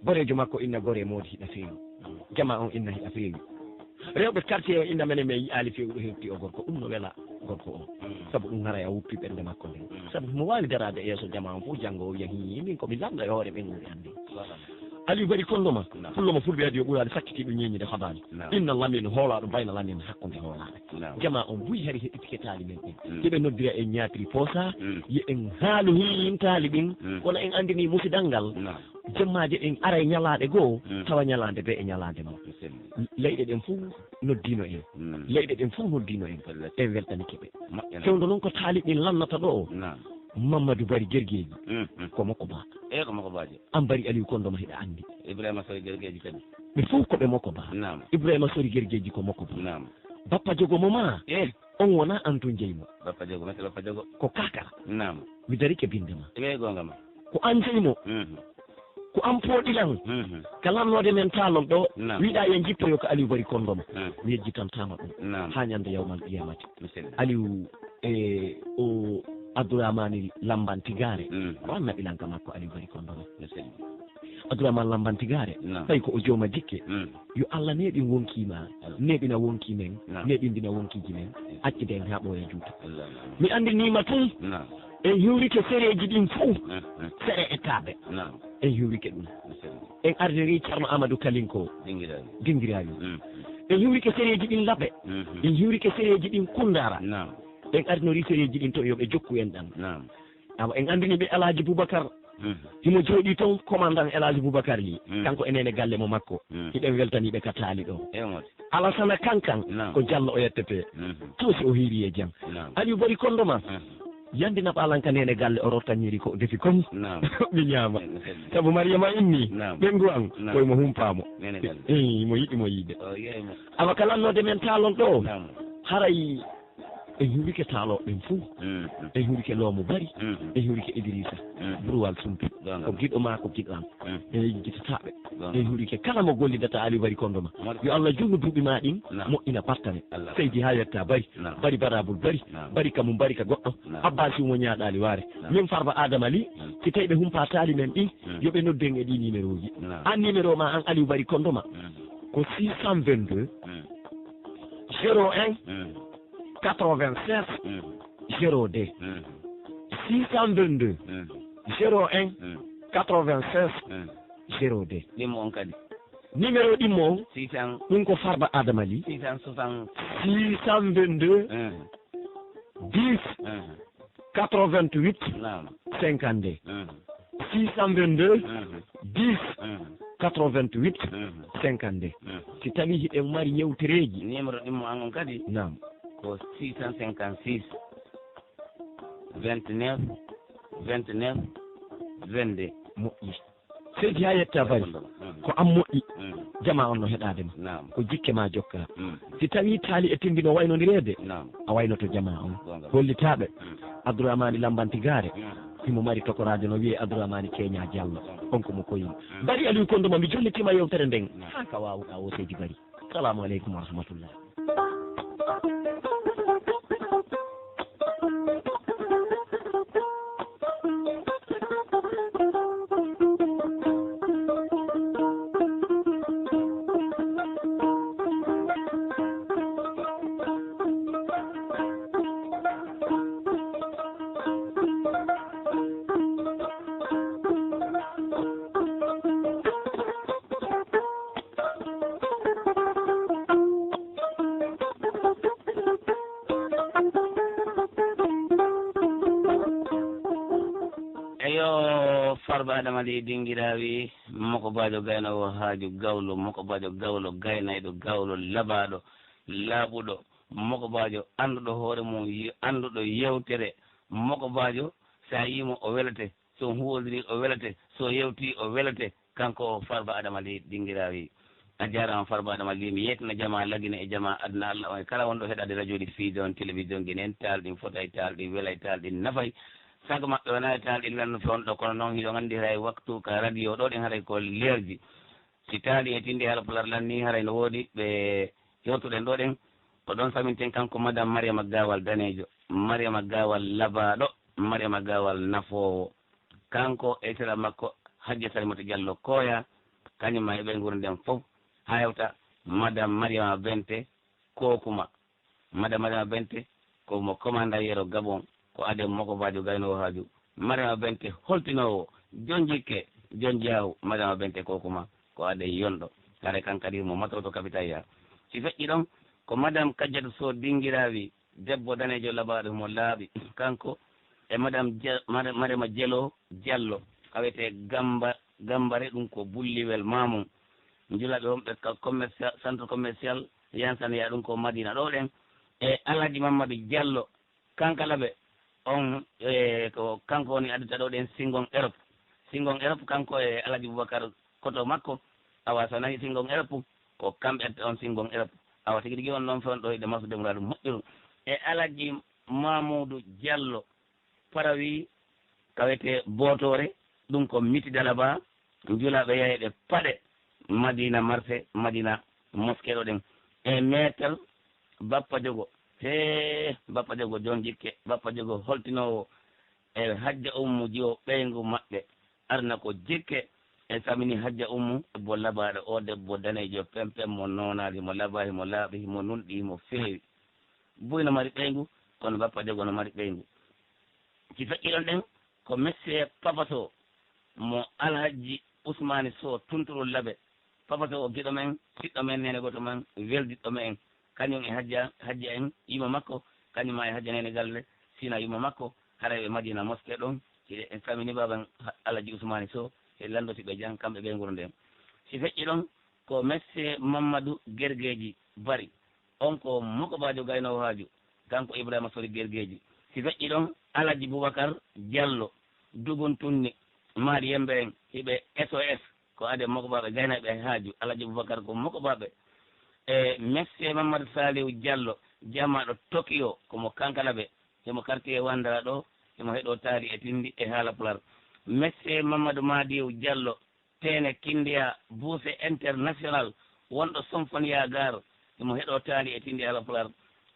Goreejo makko inna goree moodi hiɗa feewi. Jamaa on inna hiɗa feewi. Rewɓe quartier o inna menen men yi'aali fewuɗo hewti o gorko, ɗum no wela gorko o. Sabu ɗum haray a wuppi ɓernde makko nden. Sabu himo waawi daraade e yeeso jamaa on fof janngo o wi'a, hii, min ko mi lanɗo e hoore ɓen woni hannde. Aliou Bari Konndoma, pullo mo fulɓe adi o ɓuraade sakkitiiɗo ñeeñude fabaali. Inna Lamin hoolaaɗo bayna Lamin hakkunde hoolaaɓe. Jamaa on buy hari heɗitike taali men ɓen. Hiɓe noddira en ñaatiri poosa, yo en haalu hii taali ɗin, kono en anndinii musidal ngal. Jemmaaje ɗen aray ñalaaɗe goo, tawa ñalaande bee e ñalaande mum. Leyɗe ɗen fof noddiino en. Leyɗe ɗen fof noddiino en. En weltanike ɓe. Fewndo non ko taali ɗin lannata ɗo o. Mammadu Bari Gergeeji, mhm, ko Mokobaa. Eey, ko Mokobaajo. An Bari Aliw Konndoma hiɗa anndi. Ibrahima Sori Gergeeji kadi. Ɓe fow ko ɓe Mokobaa. Naam. Ibrahima Sori Gergeeji ko Mokobaa. Naam. Bappa Jogo mo maa. Eey. On wonaa an tun jeyi mo. Bappa Jogo, mete Bappa Jogo. Ko Kaakara. Naam. Mi darike binnde ma. Eey, goonga ma. Ko an jeyi mo. Mhm. Ko an pooɗi lan. Mhm. Ka lannoode men taalol ɗoo, naam, wiɗaa yo en jippoyo ka Aliw Bari Konndoma. Mhm. Mi yejjitantaama ɗum. Naam. Haa ñande yawmal qiyamati. Misilma. Aliw e o Abdourahmane Lamban Tigaare. Mhm. Ko an naɓi lan ka makko Aliw Bari Konndoma. Misilma. Abdourahmane Lamban Tigaare, naam, tawi ko o jooma jikke. Mhm. Yo Allah neeɓin wonkii ma, Allah, neeɓina wonkii men, naam, neeɓindina wonkiiji men, mm, accide en haa ɓooya juuta. Allahumma amiin. Mi anndinii ma tun, naam, en hiwrike sereeji ɗin fow, mm, mm, sere e taaɓe. Naam. En hiwrike ɗum. Misilma. En ardinii Ceerno Amadou Kalinko. Dingiraawi. Dingiraawi. Mm, mm. En hiwrike sereeji ɗin Labe. Mm, mm. En hiwrike sereeji ɗin Kundaara. Naam. En ardinorii sereeji ɗin ton yo ɓe jokku en ɗan. Naam. Awa, en anndini ɓe Alhaji Boubacar. Mhm. Himo jooɗii ton, commandant Alhaji Boubacar Ly. Mhm. Kanko e neene galle mo makko. Mhm. Hiɗen weltanii ɓe ka taali ɗoo. Ewa, mawɗo. Alasana Kankan, naam, ko Jallo o yettete. Mhm. Taw si o hiirii e jam. Naam. Aliou Bari Konndoma. Mhm. Yandi naɓaa lan ka neene galle, o rotta ñiiri ko o defi kon. Naam. Mi ñaama. Mhm. Sabu Mariama inni, naam, ɓenngu an, naam, ko mo humpaa mo. Neene galle. Eey, mo yiɗi mo yiide. O yeey mo. Awa ka lannoode men taalol ɗoo. Naam. Haray en hiwrike taalooɓe ɓen fow. Mm, mm. En hiwrike Loomo Bari. Mm, mm. En hiwrike Idrissa. Mm. Burwal Sumpi. Goonga. Ko giɗo maa, ko giɗo am. Mm. En yejjitataa ɓe. Goonga. En hiwrike kala mo gollidata Aliou Bari Konndoma. Mo- Yo Allah juutnu duuɓi maa ɗin, naam, moƴƴina battane. Allah. Seydi haa yettaa Bari. Naam. Bari Barabul Bari. Naam. Bari ka mum, Bari ka goɗɗo. Naam. Abbaasi mo ñaaɗaali waare. Naam. Min Farba Adama Ly, mm, si tawii ɓe humpaa taali men ɗin, mm, yo ɓe noddu en e ɗii nimerooji. Naam. An nimeroo maa an Aliou Bari Konndoma, mm, ko six cent vingt-deux, mm, zéro un, mm, quatre-vingt-seize, mm, zéro deux. Mm. Six cent vingt-deux, mm, zéro un, mm, quatre-vingt-seize, mm, zéro deux. Ɗimmo on kadi. Numéro ɗimmo on, six cents, ɗum ko Farba Adama Ly. Six cent soixante. Six cent vingt-deux, mm, dix, mm, quatre-vingt-huit, naam, cinquante-deux. Mm. Six cent vingt-deux, mm, dix, mm, quatre-vingt-huit, mm, cinquante-deux. Mm. Si tawii hiɗen mari yewtereeji. Numéro ɗimmo an on kadi, naam, ko six cent cinquante-six, vingt-neuf, vingt-neuf, vingt-deux. Moƴƴi. Seydi, haa yettaa Bari. Mm. Ko an moƴƴi. Mm. Jamaa on no heɗaade ma. Naam. Ko jikke maa jokkaa. Mm. Si tawii taali e timbi no waynondireede, naam, a waynoto jamaa on. Goonga. Hollitaaɓe. Mm. Abdourahmane Lambanti Gaare. Mm. Himo mari tokoraajo no wi'ee Abdourahmane Keña Jallo. Mm. On ko mo koyii. Mm. Bari Aliou Konndoma, mi jollitii ma yewtere nden. Naam. Haa ka waawuɗaa woo, Seydi Bari. Salaamu aleykum wa rahmatullah. Eyo, Farba Adama Ly Dingiraawi, Mokobaajo gaynoowo haaju gawlo, Mokobaajo gawlo, gaynayɗo gawlo, labaaɗo, laaɓuɗo, Mokobaajo annduɗo hoore mum, ye-, annduɗo yewtere, Mokobaajo, so a yii mo, o welete. So on huwondirii, o welete. So yewtii, o welete. Kanko o Farba Adama Ly Dingiraawi. A jaaraama, Farba Adama Ly. Mi yeetina jamaa Lagine e jamaa aduna Allah on e kala wonɗo heɗaade rajooji, fiidiyoŋ, telewiidiyoŋ, ginen, taal ɗin fotay, taal ɗin welay, taal ɗin nafay. Sago maɓɓe wonaa e taal ɗin lanno fewndo ɗo, kono non hiɗon anndi haray waktu ka radio ɗo ɗen haray ko leerji. Si taali e tindi Haalpulaar lan nii haray no woodi ɓe hewtuɗen ɗo ɗen. Ko ɗon saminten kanko Madame Mariama Gaawal Daneejo, Mariama Gaawal labaaɗo, Mariama Gaawal nafoowo. Kanko e sera makko Hajja Salimata Jallo Koya, kañum ma e ɓe nguurnden fof, haa hewta Madame Mariama Bente Kokuma. Madame Mariama Bente ko mo commandant yero Gabon, ko aden Mokobaajo gaynoowo haaju. Mariama Bente holtinoowo, jon jikke, jon jaahu, Mariama Bente Kokuma, ko aden yonɗo. Hare kan kadi mo matoto kapitaya. Si feƴƴi ɗon, ko Madame Kajjatu Sow Dingiraawi, debbo daneejo labaaɗo mo laaɓi. Kanko e Madame Je-, Mare-, Marema Jelo Jallo, ka wiyetee Gamba-, Gambare, ɗum ko Bulliwel Maamum. Njulaaɓe wonɓe ka commercial, centre commercial Yansaniya, ɗum ko Madina ɗo ɗen. E Alhaji Mammadu Jallo, Kankalaɓe, On, e, ko kanko woni addata ɗoo ɗen singon Erop. Singon Erop, kanko e Alaji Bubakar koto makko. Awa, so nani singon Erop, ko kamɓe addata on singon Erop. Awa, tigi tigi on non fewndo e ɗo e masude muradu moƴƴuru. E Alaji Mamudu Jallo, Parawi, ka wiyetee Bootoore, ɗum ko Miti Dalaba, njulaaɓe yahayɓe paɗe Madina Marse, Madina Moske ɗo ɗen. E Meetel Bappa Jogo, hee, Bappa Jogo jon jikke, Bappa Jogo holtinoowo e Hajja Ummu jiwo ɓeyngu maɓɓe, arna ko jikke, en samini Hajja Ummu, debbo labaaɗo, o debbo daneejo pempen mo noonaali, mo labaahi, mo laaɓi, mo nunɗi, mo feewi. Buy no mari ɓeyngu, kono Bappa Jogo no mari ɓeyngu. Si feƴƴiɗon ɗen, ko Messier Papa Sow mo Alhajji Usmaani Sow Tunturol Labe. Papa Sow o giɗo men, siɗɗo men, neene gooto men, weldiɗɗo men. Kañum e Hajja, Hajja en, yumma makko, kañum ma e Hajja Neene Galle, Sina yumma makko, haray ɓe Madina Moske ɗon, hiɗe en famini baaban Alhaji Usmaani Sow, e lanndo si ɓe jam, kamɓe ɓe nguru nden. Si feƴƴi ɗon, ko Messier Mammadu Gergeeji Bari, on ko mokobaajo gaynoowo haaju, kanko Ibrahima Sori Gergeeji. Si feƴƴi ɗon, Alaji Bubakar Jallo, Dugun Tunni, Maari Yembe en, hiɓe S O S, ko ade mokobaaɓe gaynaaɓe haaju, Alaji Bubakar ko mokobaaɓe. E Messier Mamadou Saliou Jallo, jamaaɗo Tokyo, ko mo Kankalabe, himo quartier Wandara ɗo, himo heɗo taali e tindi e haala pular. Messier Mamadou Madiou Jallo, Teene Kindiya Buuse International wonɗo Sonfoniya Gaar, himo heɗo taali e tindi Halapulaar.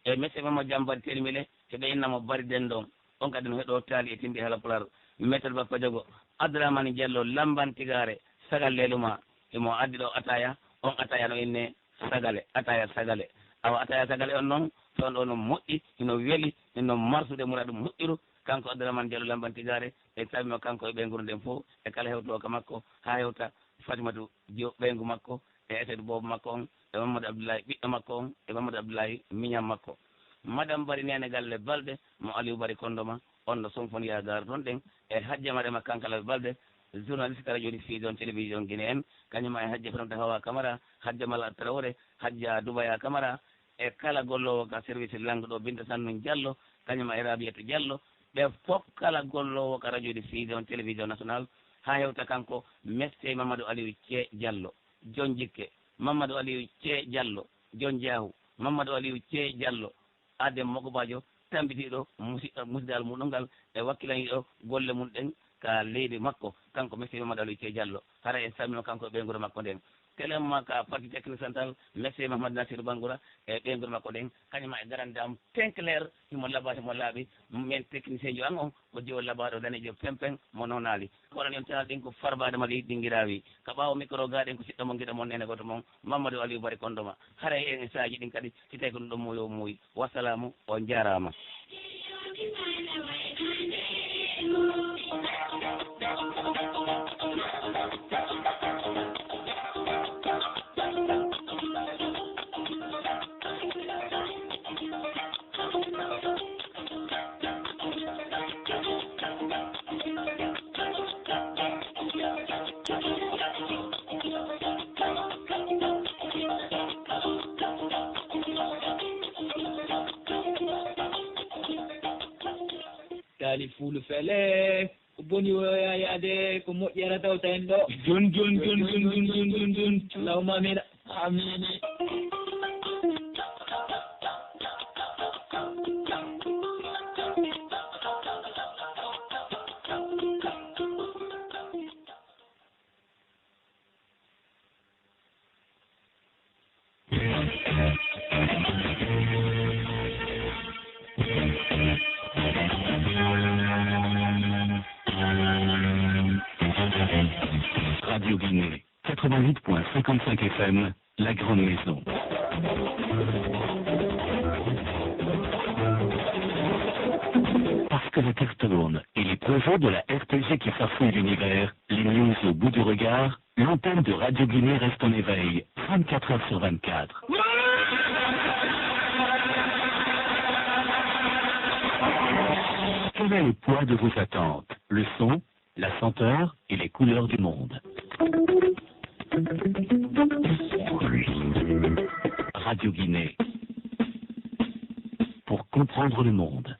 E Messe Mama Jambari Termile, hiɓe inna mo Bari Dendon, on kadi no heɗo taali e tindi Halapulaar. Maître Bappa Jogo, Abdourahmane Diallo Lambantigaare, Sagal Leluma, himo addi ɗo ataya, on ataya no inne Sagale, ataya Sagale. Awa ataya Sagale on non, toon ɗo no moƴƴi, hino weli, hino marsude muradu moƴƴuru, kanko Abdourahmane Diallo Lambantigaare, e sabi mo kanko e ɓeyngu nden fof, e kala hewtoowo ka makko, haa hewta Fatimatu Diop ɓeyngu makko, e eseedu boobo makko on, e Mamadou Abdoulaye ɓiɗɗo makko on, e Mamadou Abdoulaye miñan makko. Madame Bari Neene Galle Balde, mo Aliou Bari Kondoma, on no Sonfoniya Gaar toon ɗen, e Hajja Marema Kankalabe Balde, journaliste ka radio diffusion télévision Guinée en, kañum e Hajja Fernanda Hawa Camara, Hajja Mala Traoré, Hajja Dubaya Camara, e kala golloowo ka service langue ɗo, Binta Sannun Diallo, kañum e Rabiatou Diallo, ɓe fof kala golloowo ka radio diffusion télévision national, haa hewta kanko Messe Mamadou Aliou Thie Diallo, jon jikke, Mamadou Aliou Thie Diallo, jon jaahu, Mamadou Aliou Thie Diallo, Adem Mogobajo, tambitiiɗo musi-, musidal muɗum ngal e wakkilaniiɗo golle mum ɗen ka leydi makko, kanko Messe Mamadou Aliou Thie Diallo. Hara en salmino kanko e ɓeynguure makko nden. Telen ma ka parti technique central, Messe Mahamadou Nassirou Bangoura e ɓeynguure makko ɗen, kañum ma e garande am Tenclair, himo laba, himo laaɓi, men technicien jo an on, ko jiwo labaaɗo daneejo pempen mo noonaali. Ko onon yontinal ɗin ko Farba Adama Ley Dingirawi. Ka ɓaawo micro ga ɗen ko siɗɗo mon, giɗo mon, neene gooto mon, Mamadou Aliou Bari Kondoma. Haray en e saaji ɗin kadi, si tawi ko ɗum ɗon muuyo muuyi. Wasalaamu, on jaaraama. Taali fuulu fele, ko boni woya yaade, ko moƴƴi ara tawta en ɗo. Jon, jon, jon, jon, jon, jon, jon, jon. Allahumma amiin. Amiin. Radio Guinée, quatre-vingt-huit point cinquante-cinq F M, la grande maison. Parce que la Terre tourne et les projets de la R T G qui farcouillent l'univers, les news au bout du regard, l'antenne de Radio Guinée reste en éveil, vingt-quatre heures sur vingt-quatre. Quel est le poids de vos attentes ? Le son, la senteur et les couleurs du monde. Radio Guinée. Pour comprendre le monde.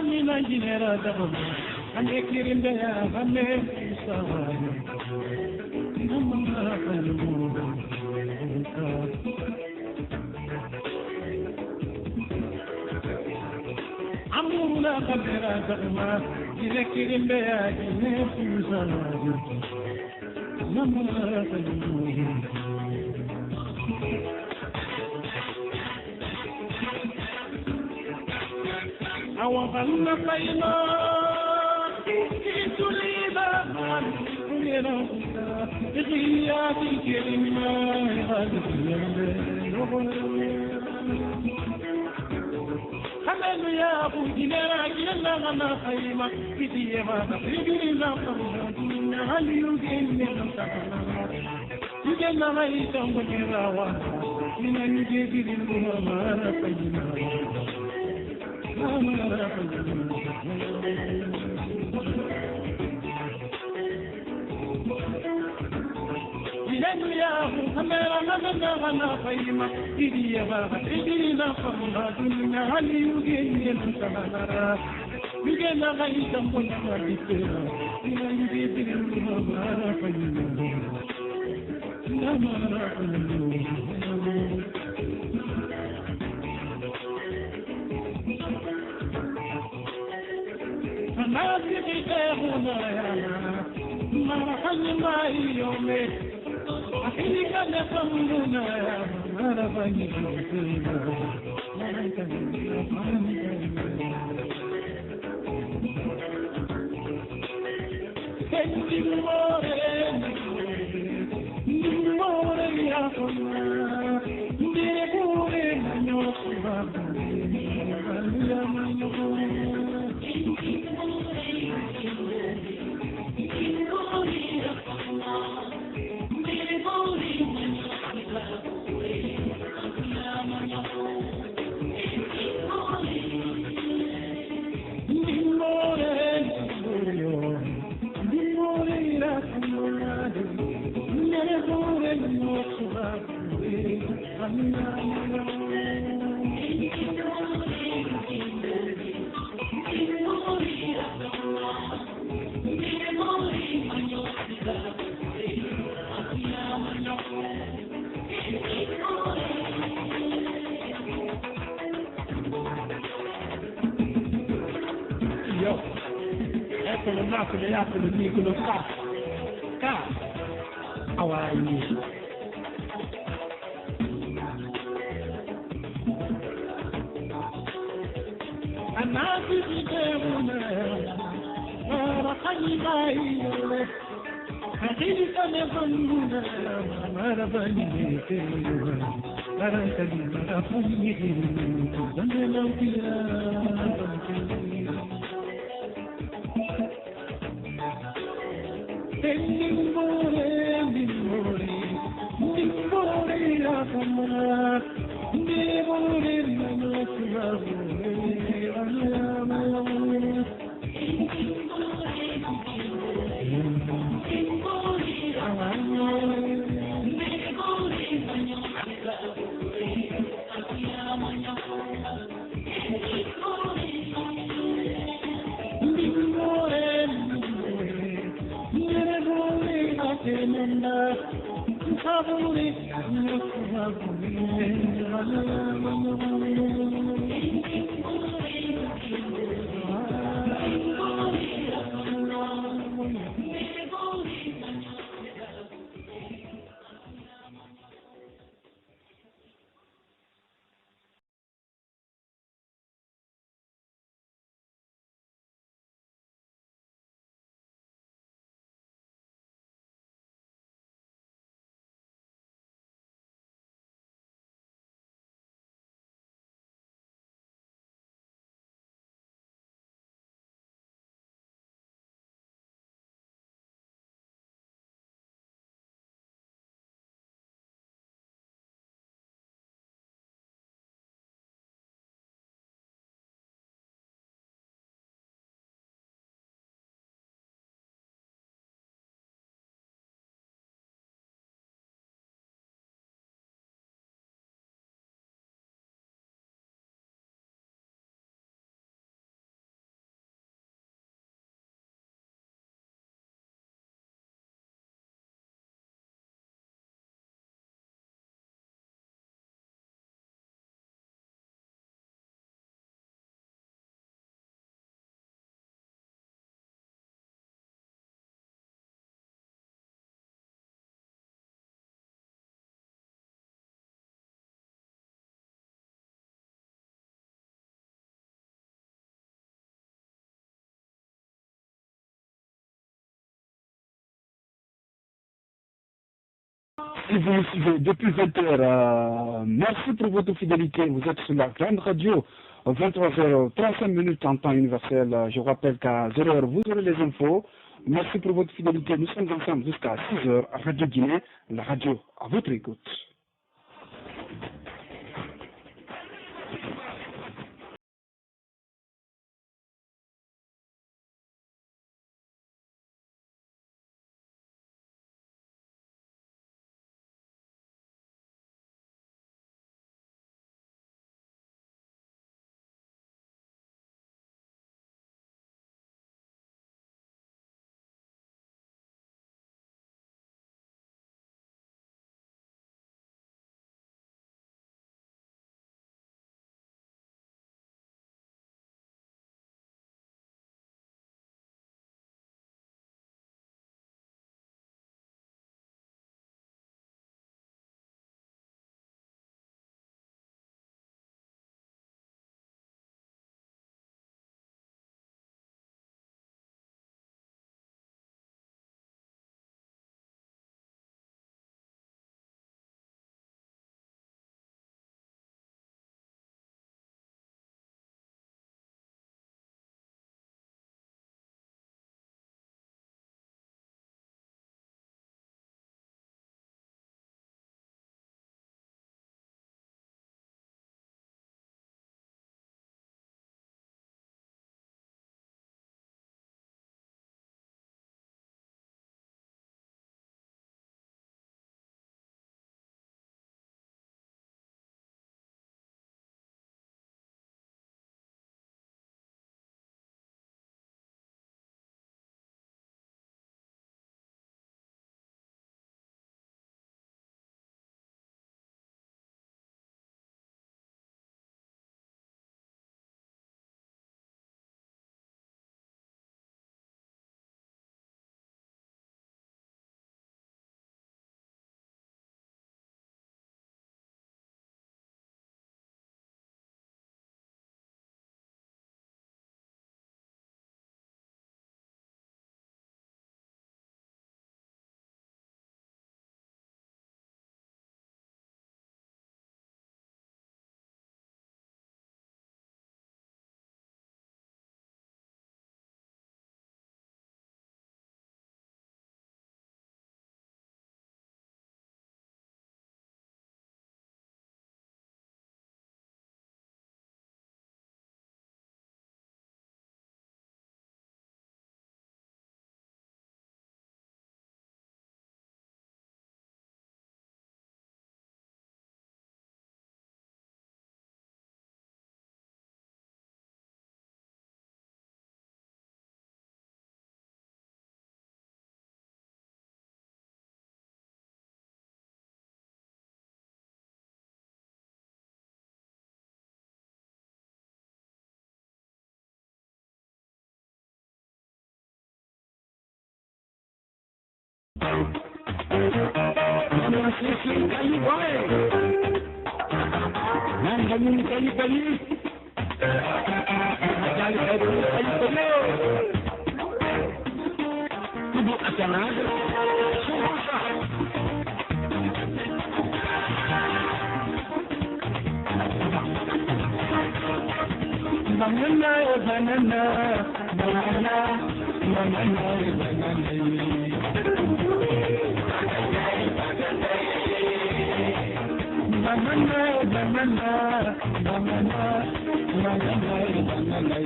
Mina jinera dagoma, ande kirimbe ya, ame sawa. Namara kalmu. Amuru la kamera dagoma, jine kirimbe ya, jine sawa. Awa banna fayma, ituli ba man, kuyena, ikhiyati kelima, Haleluya, bujinera, kinana, na, hayma, kidiye, ma, bibiri, na, na, hali, yuge, ne, na, na, yuge, na, na, itongo, ne, na, wa, ina, yuge, biri, na, ma, na, hayma, na, ma, na, hayma. Haleluya, Muhammad, Muhammad, Muhammad, Fahima, Idiya, Baba, Idina, Fahima, Dunya, Hali, Yuge, Yenu, Sahara, Yuge, Naga, Isa, Muhammad, Isra, Ina, Yuge, Biri, Muhammad, Fahima, Namara, Fahima. Yo, ecco le macchine, ecco le dicono: "Ka, ka, awai." Anati bidemuna, mara khani mai yole. Hakili kane banguna, mara bani tewa. Mara kani mara khani, zande laukiya. Si vous nous suivez depuis vingt heures, euh, merci pour votre fidélité. Vous êtes sur la grande radio, vingt-trois heures trente-cinq minutes en temps universel. Euh, je vous rappelle qu'à zéro heure, vous aurez les infos. Merci pour votre fidélité. Nous sommes ensemble jusqu'à six heures. Radio Guinée, la radio à votre écoute. Banana, banana, banana, banana, banana. Banana, banana, banana, banana, banana.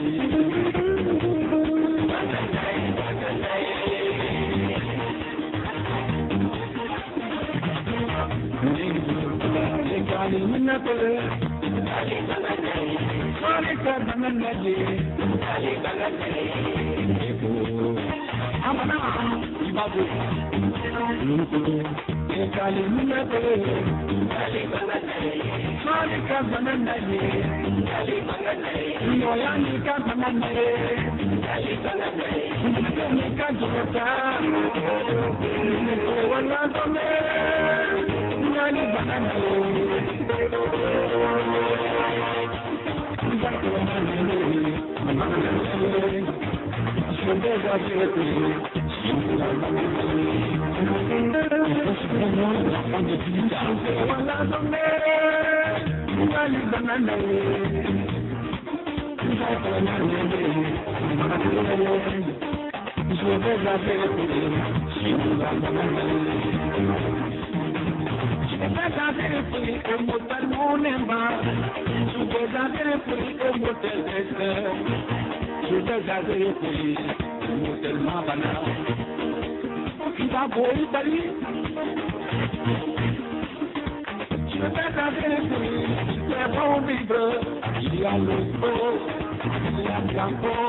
Iba boy bari. Je vais t'avertir, c'est bon vivre. Il y a le beau, il y a bien beau,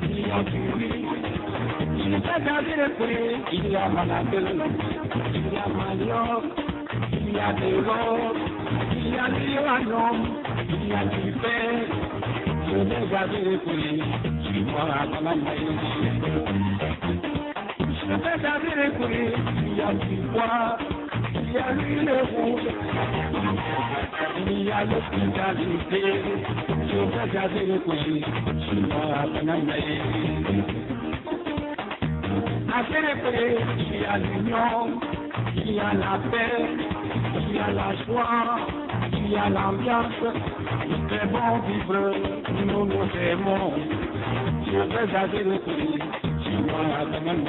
il y a du riz. Je vais t'avertir, il y a Malabé, il y a Mayotte, il y a des roses, il y a l'uranium, il y a du fer. Je vais t'avertir, tu vois, à la main. Je vais t'avertir, il y a du bois, il y a l'huile rouge, il y a l'hospitalité. Je vais t'avertir, tu vois, à la main. Avertir, il y a l'union, il y a la paix, il y a la joie, il y a l'ambiance, il fait bon vivre, nous nous aimons. Je vais avertir, tu vois, à la main.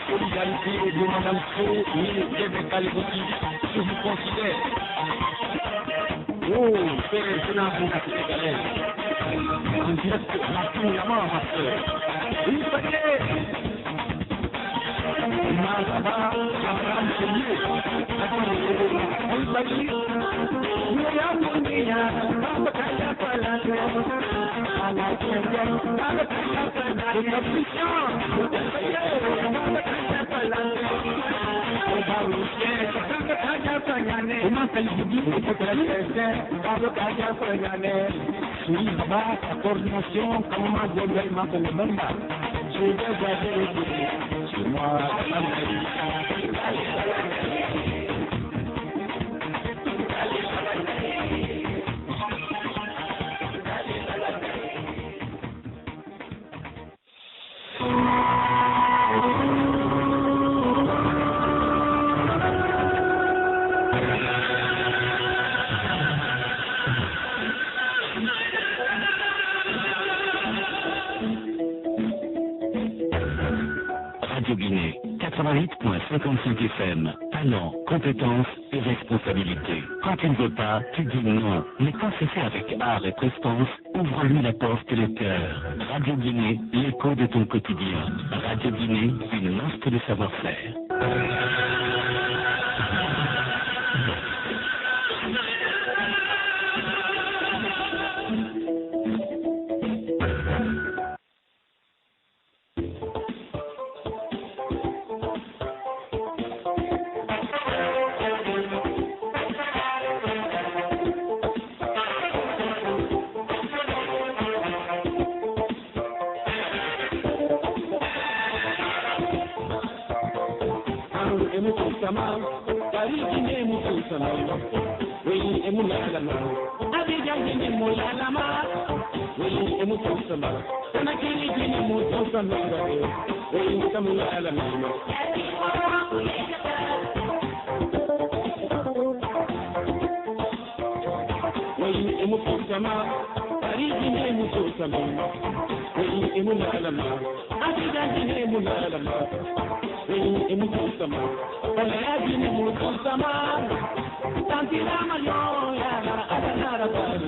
Solidarité de Madame Sow, ni Kébé Kalibou, je vous considère. Oh, Père Sénat Sénégalais. En direct, la Tour Lama, ma sœur. Oui, ça y est. Marhaba, Abraham Seye. Attends, oui, ça y est. Radio Guinée, quatre-vingt-huit point cinquante-cinq F M, talent, compétence et responsabilité. Quand tu ne veux pas, tu dis non. Mais quand c'est fait avec art et prestance, ouvre-lui la porte et le cœur. Radio Guinée, l'écho de ton quotidien. Radio Guinée, une marque de savoir-faire. An e mutum sama, bari ine mutum sama. Wai e mu lalama. Abijan jini mu lalama. Wai e mu tausama. Sana kiri jini mu tausama. Wai ka mu lalama. Wai e mu tausama. Ari Gine mu tuusama, wai e mu lalama. Abidjan Gine mu lalama, wai e mu tuusama. Ole Gine mu tuusama. Tanti Rama yo ya, ala nara bari.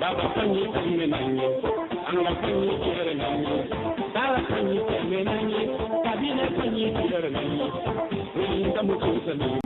Baba Fanyi Temme Nanyi, Anga Fanyi Tiere Nanyi, Sala Fanyi Temme Nanyi, Kabila Fanyi Tiere Nanyi, Linda Mutusa Nanyi.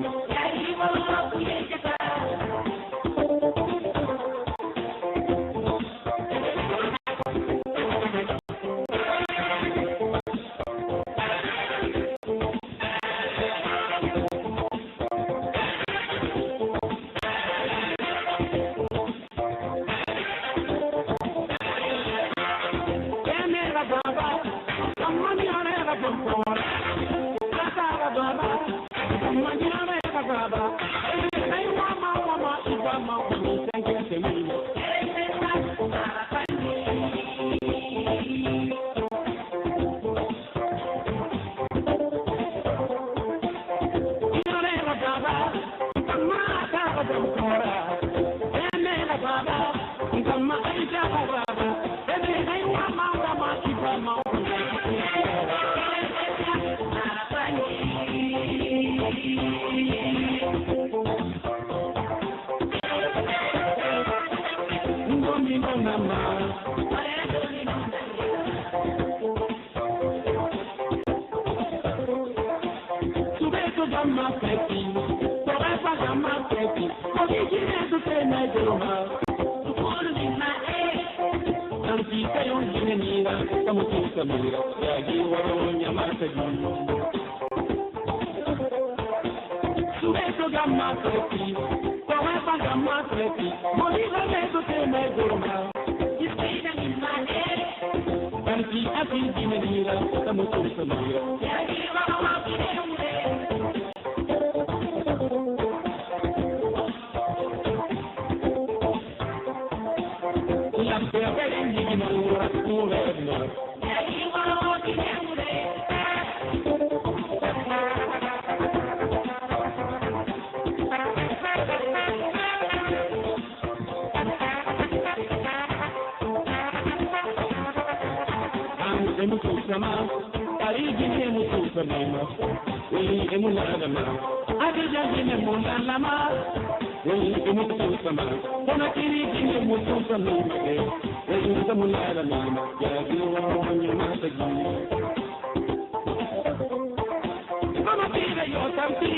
An e mutuusama, Paris Gine mutuusanima, woni e mu lalama, Abidjan Gine mu lalama, woni e mutuusama, kono Kiri Gine mutuusanima de, woni e mu lalamima, yaagi wonyo mata Gine. Kono Kiri yo tampi,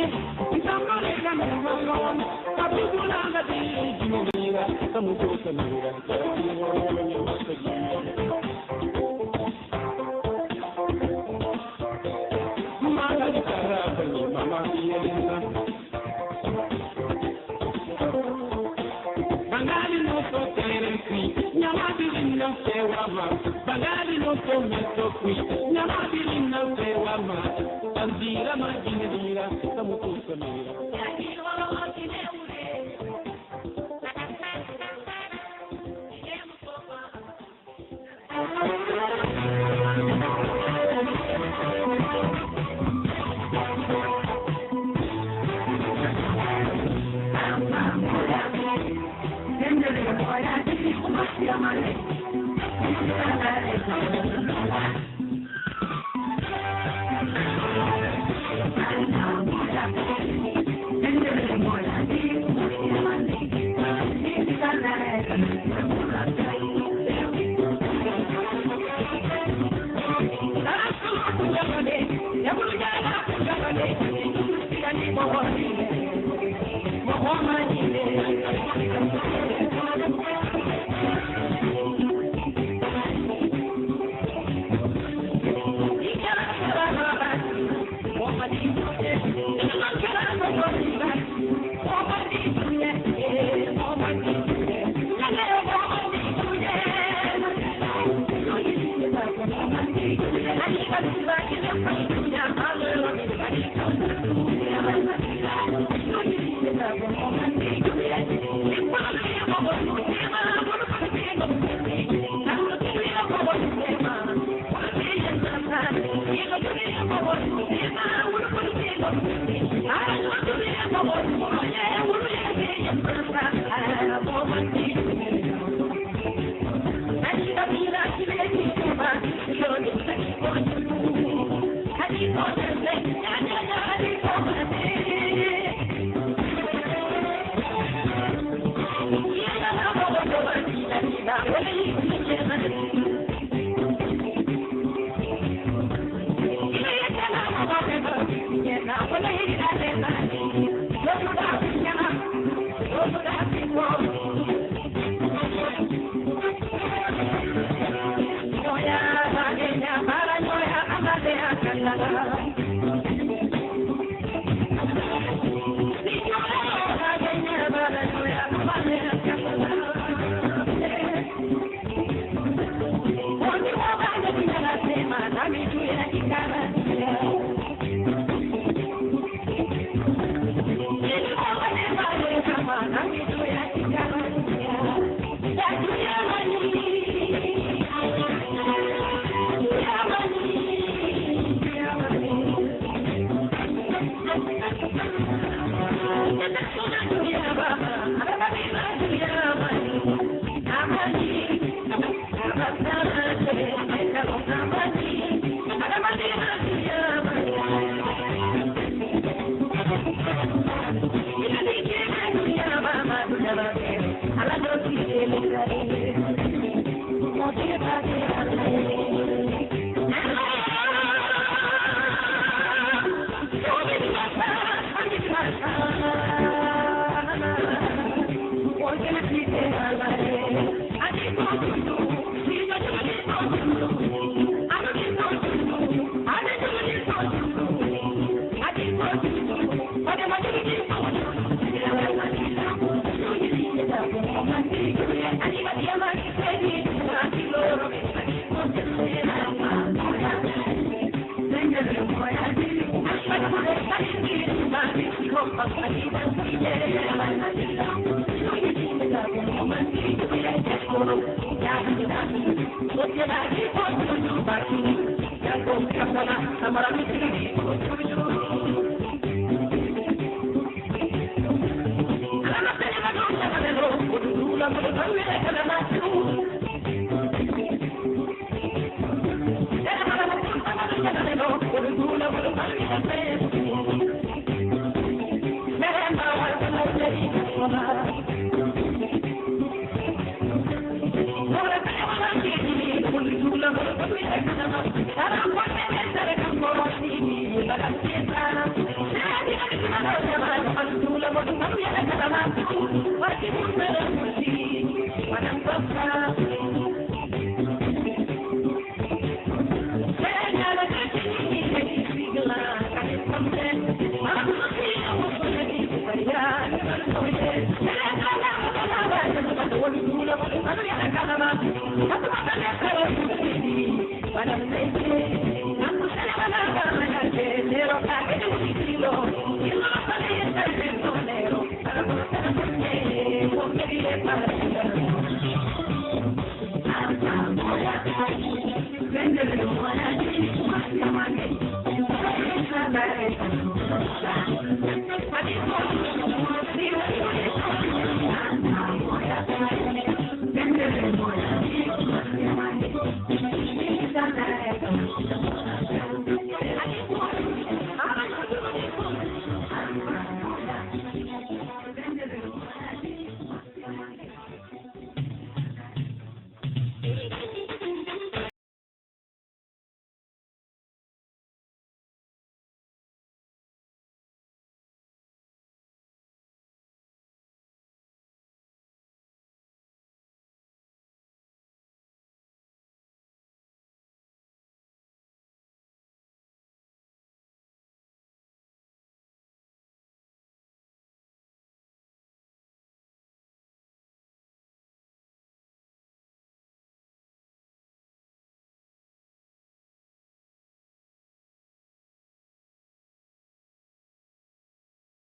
tamare kanu malon, tapi bulanga di Gine mira, kamu dosa mira. Bangali no so tere kui, nyama birin na sewa ma. Bangali no so meto kui, nyama birin na sewa ma.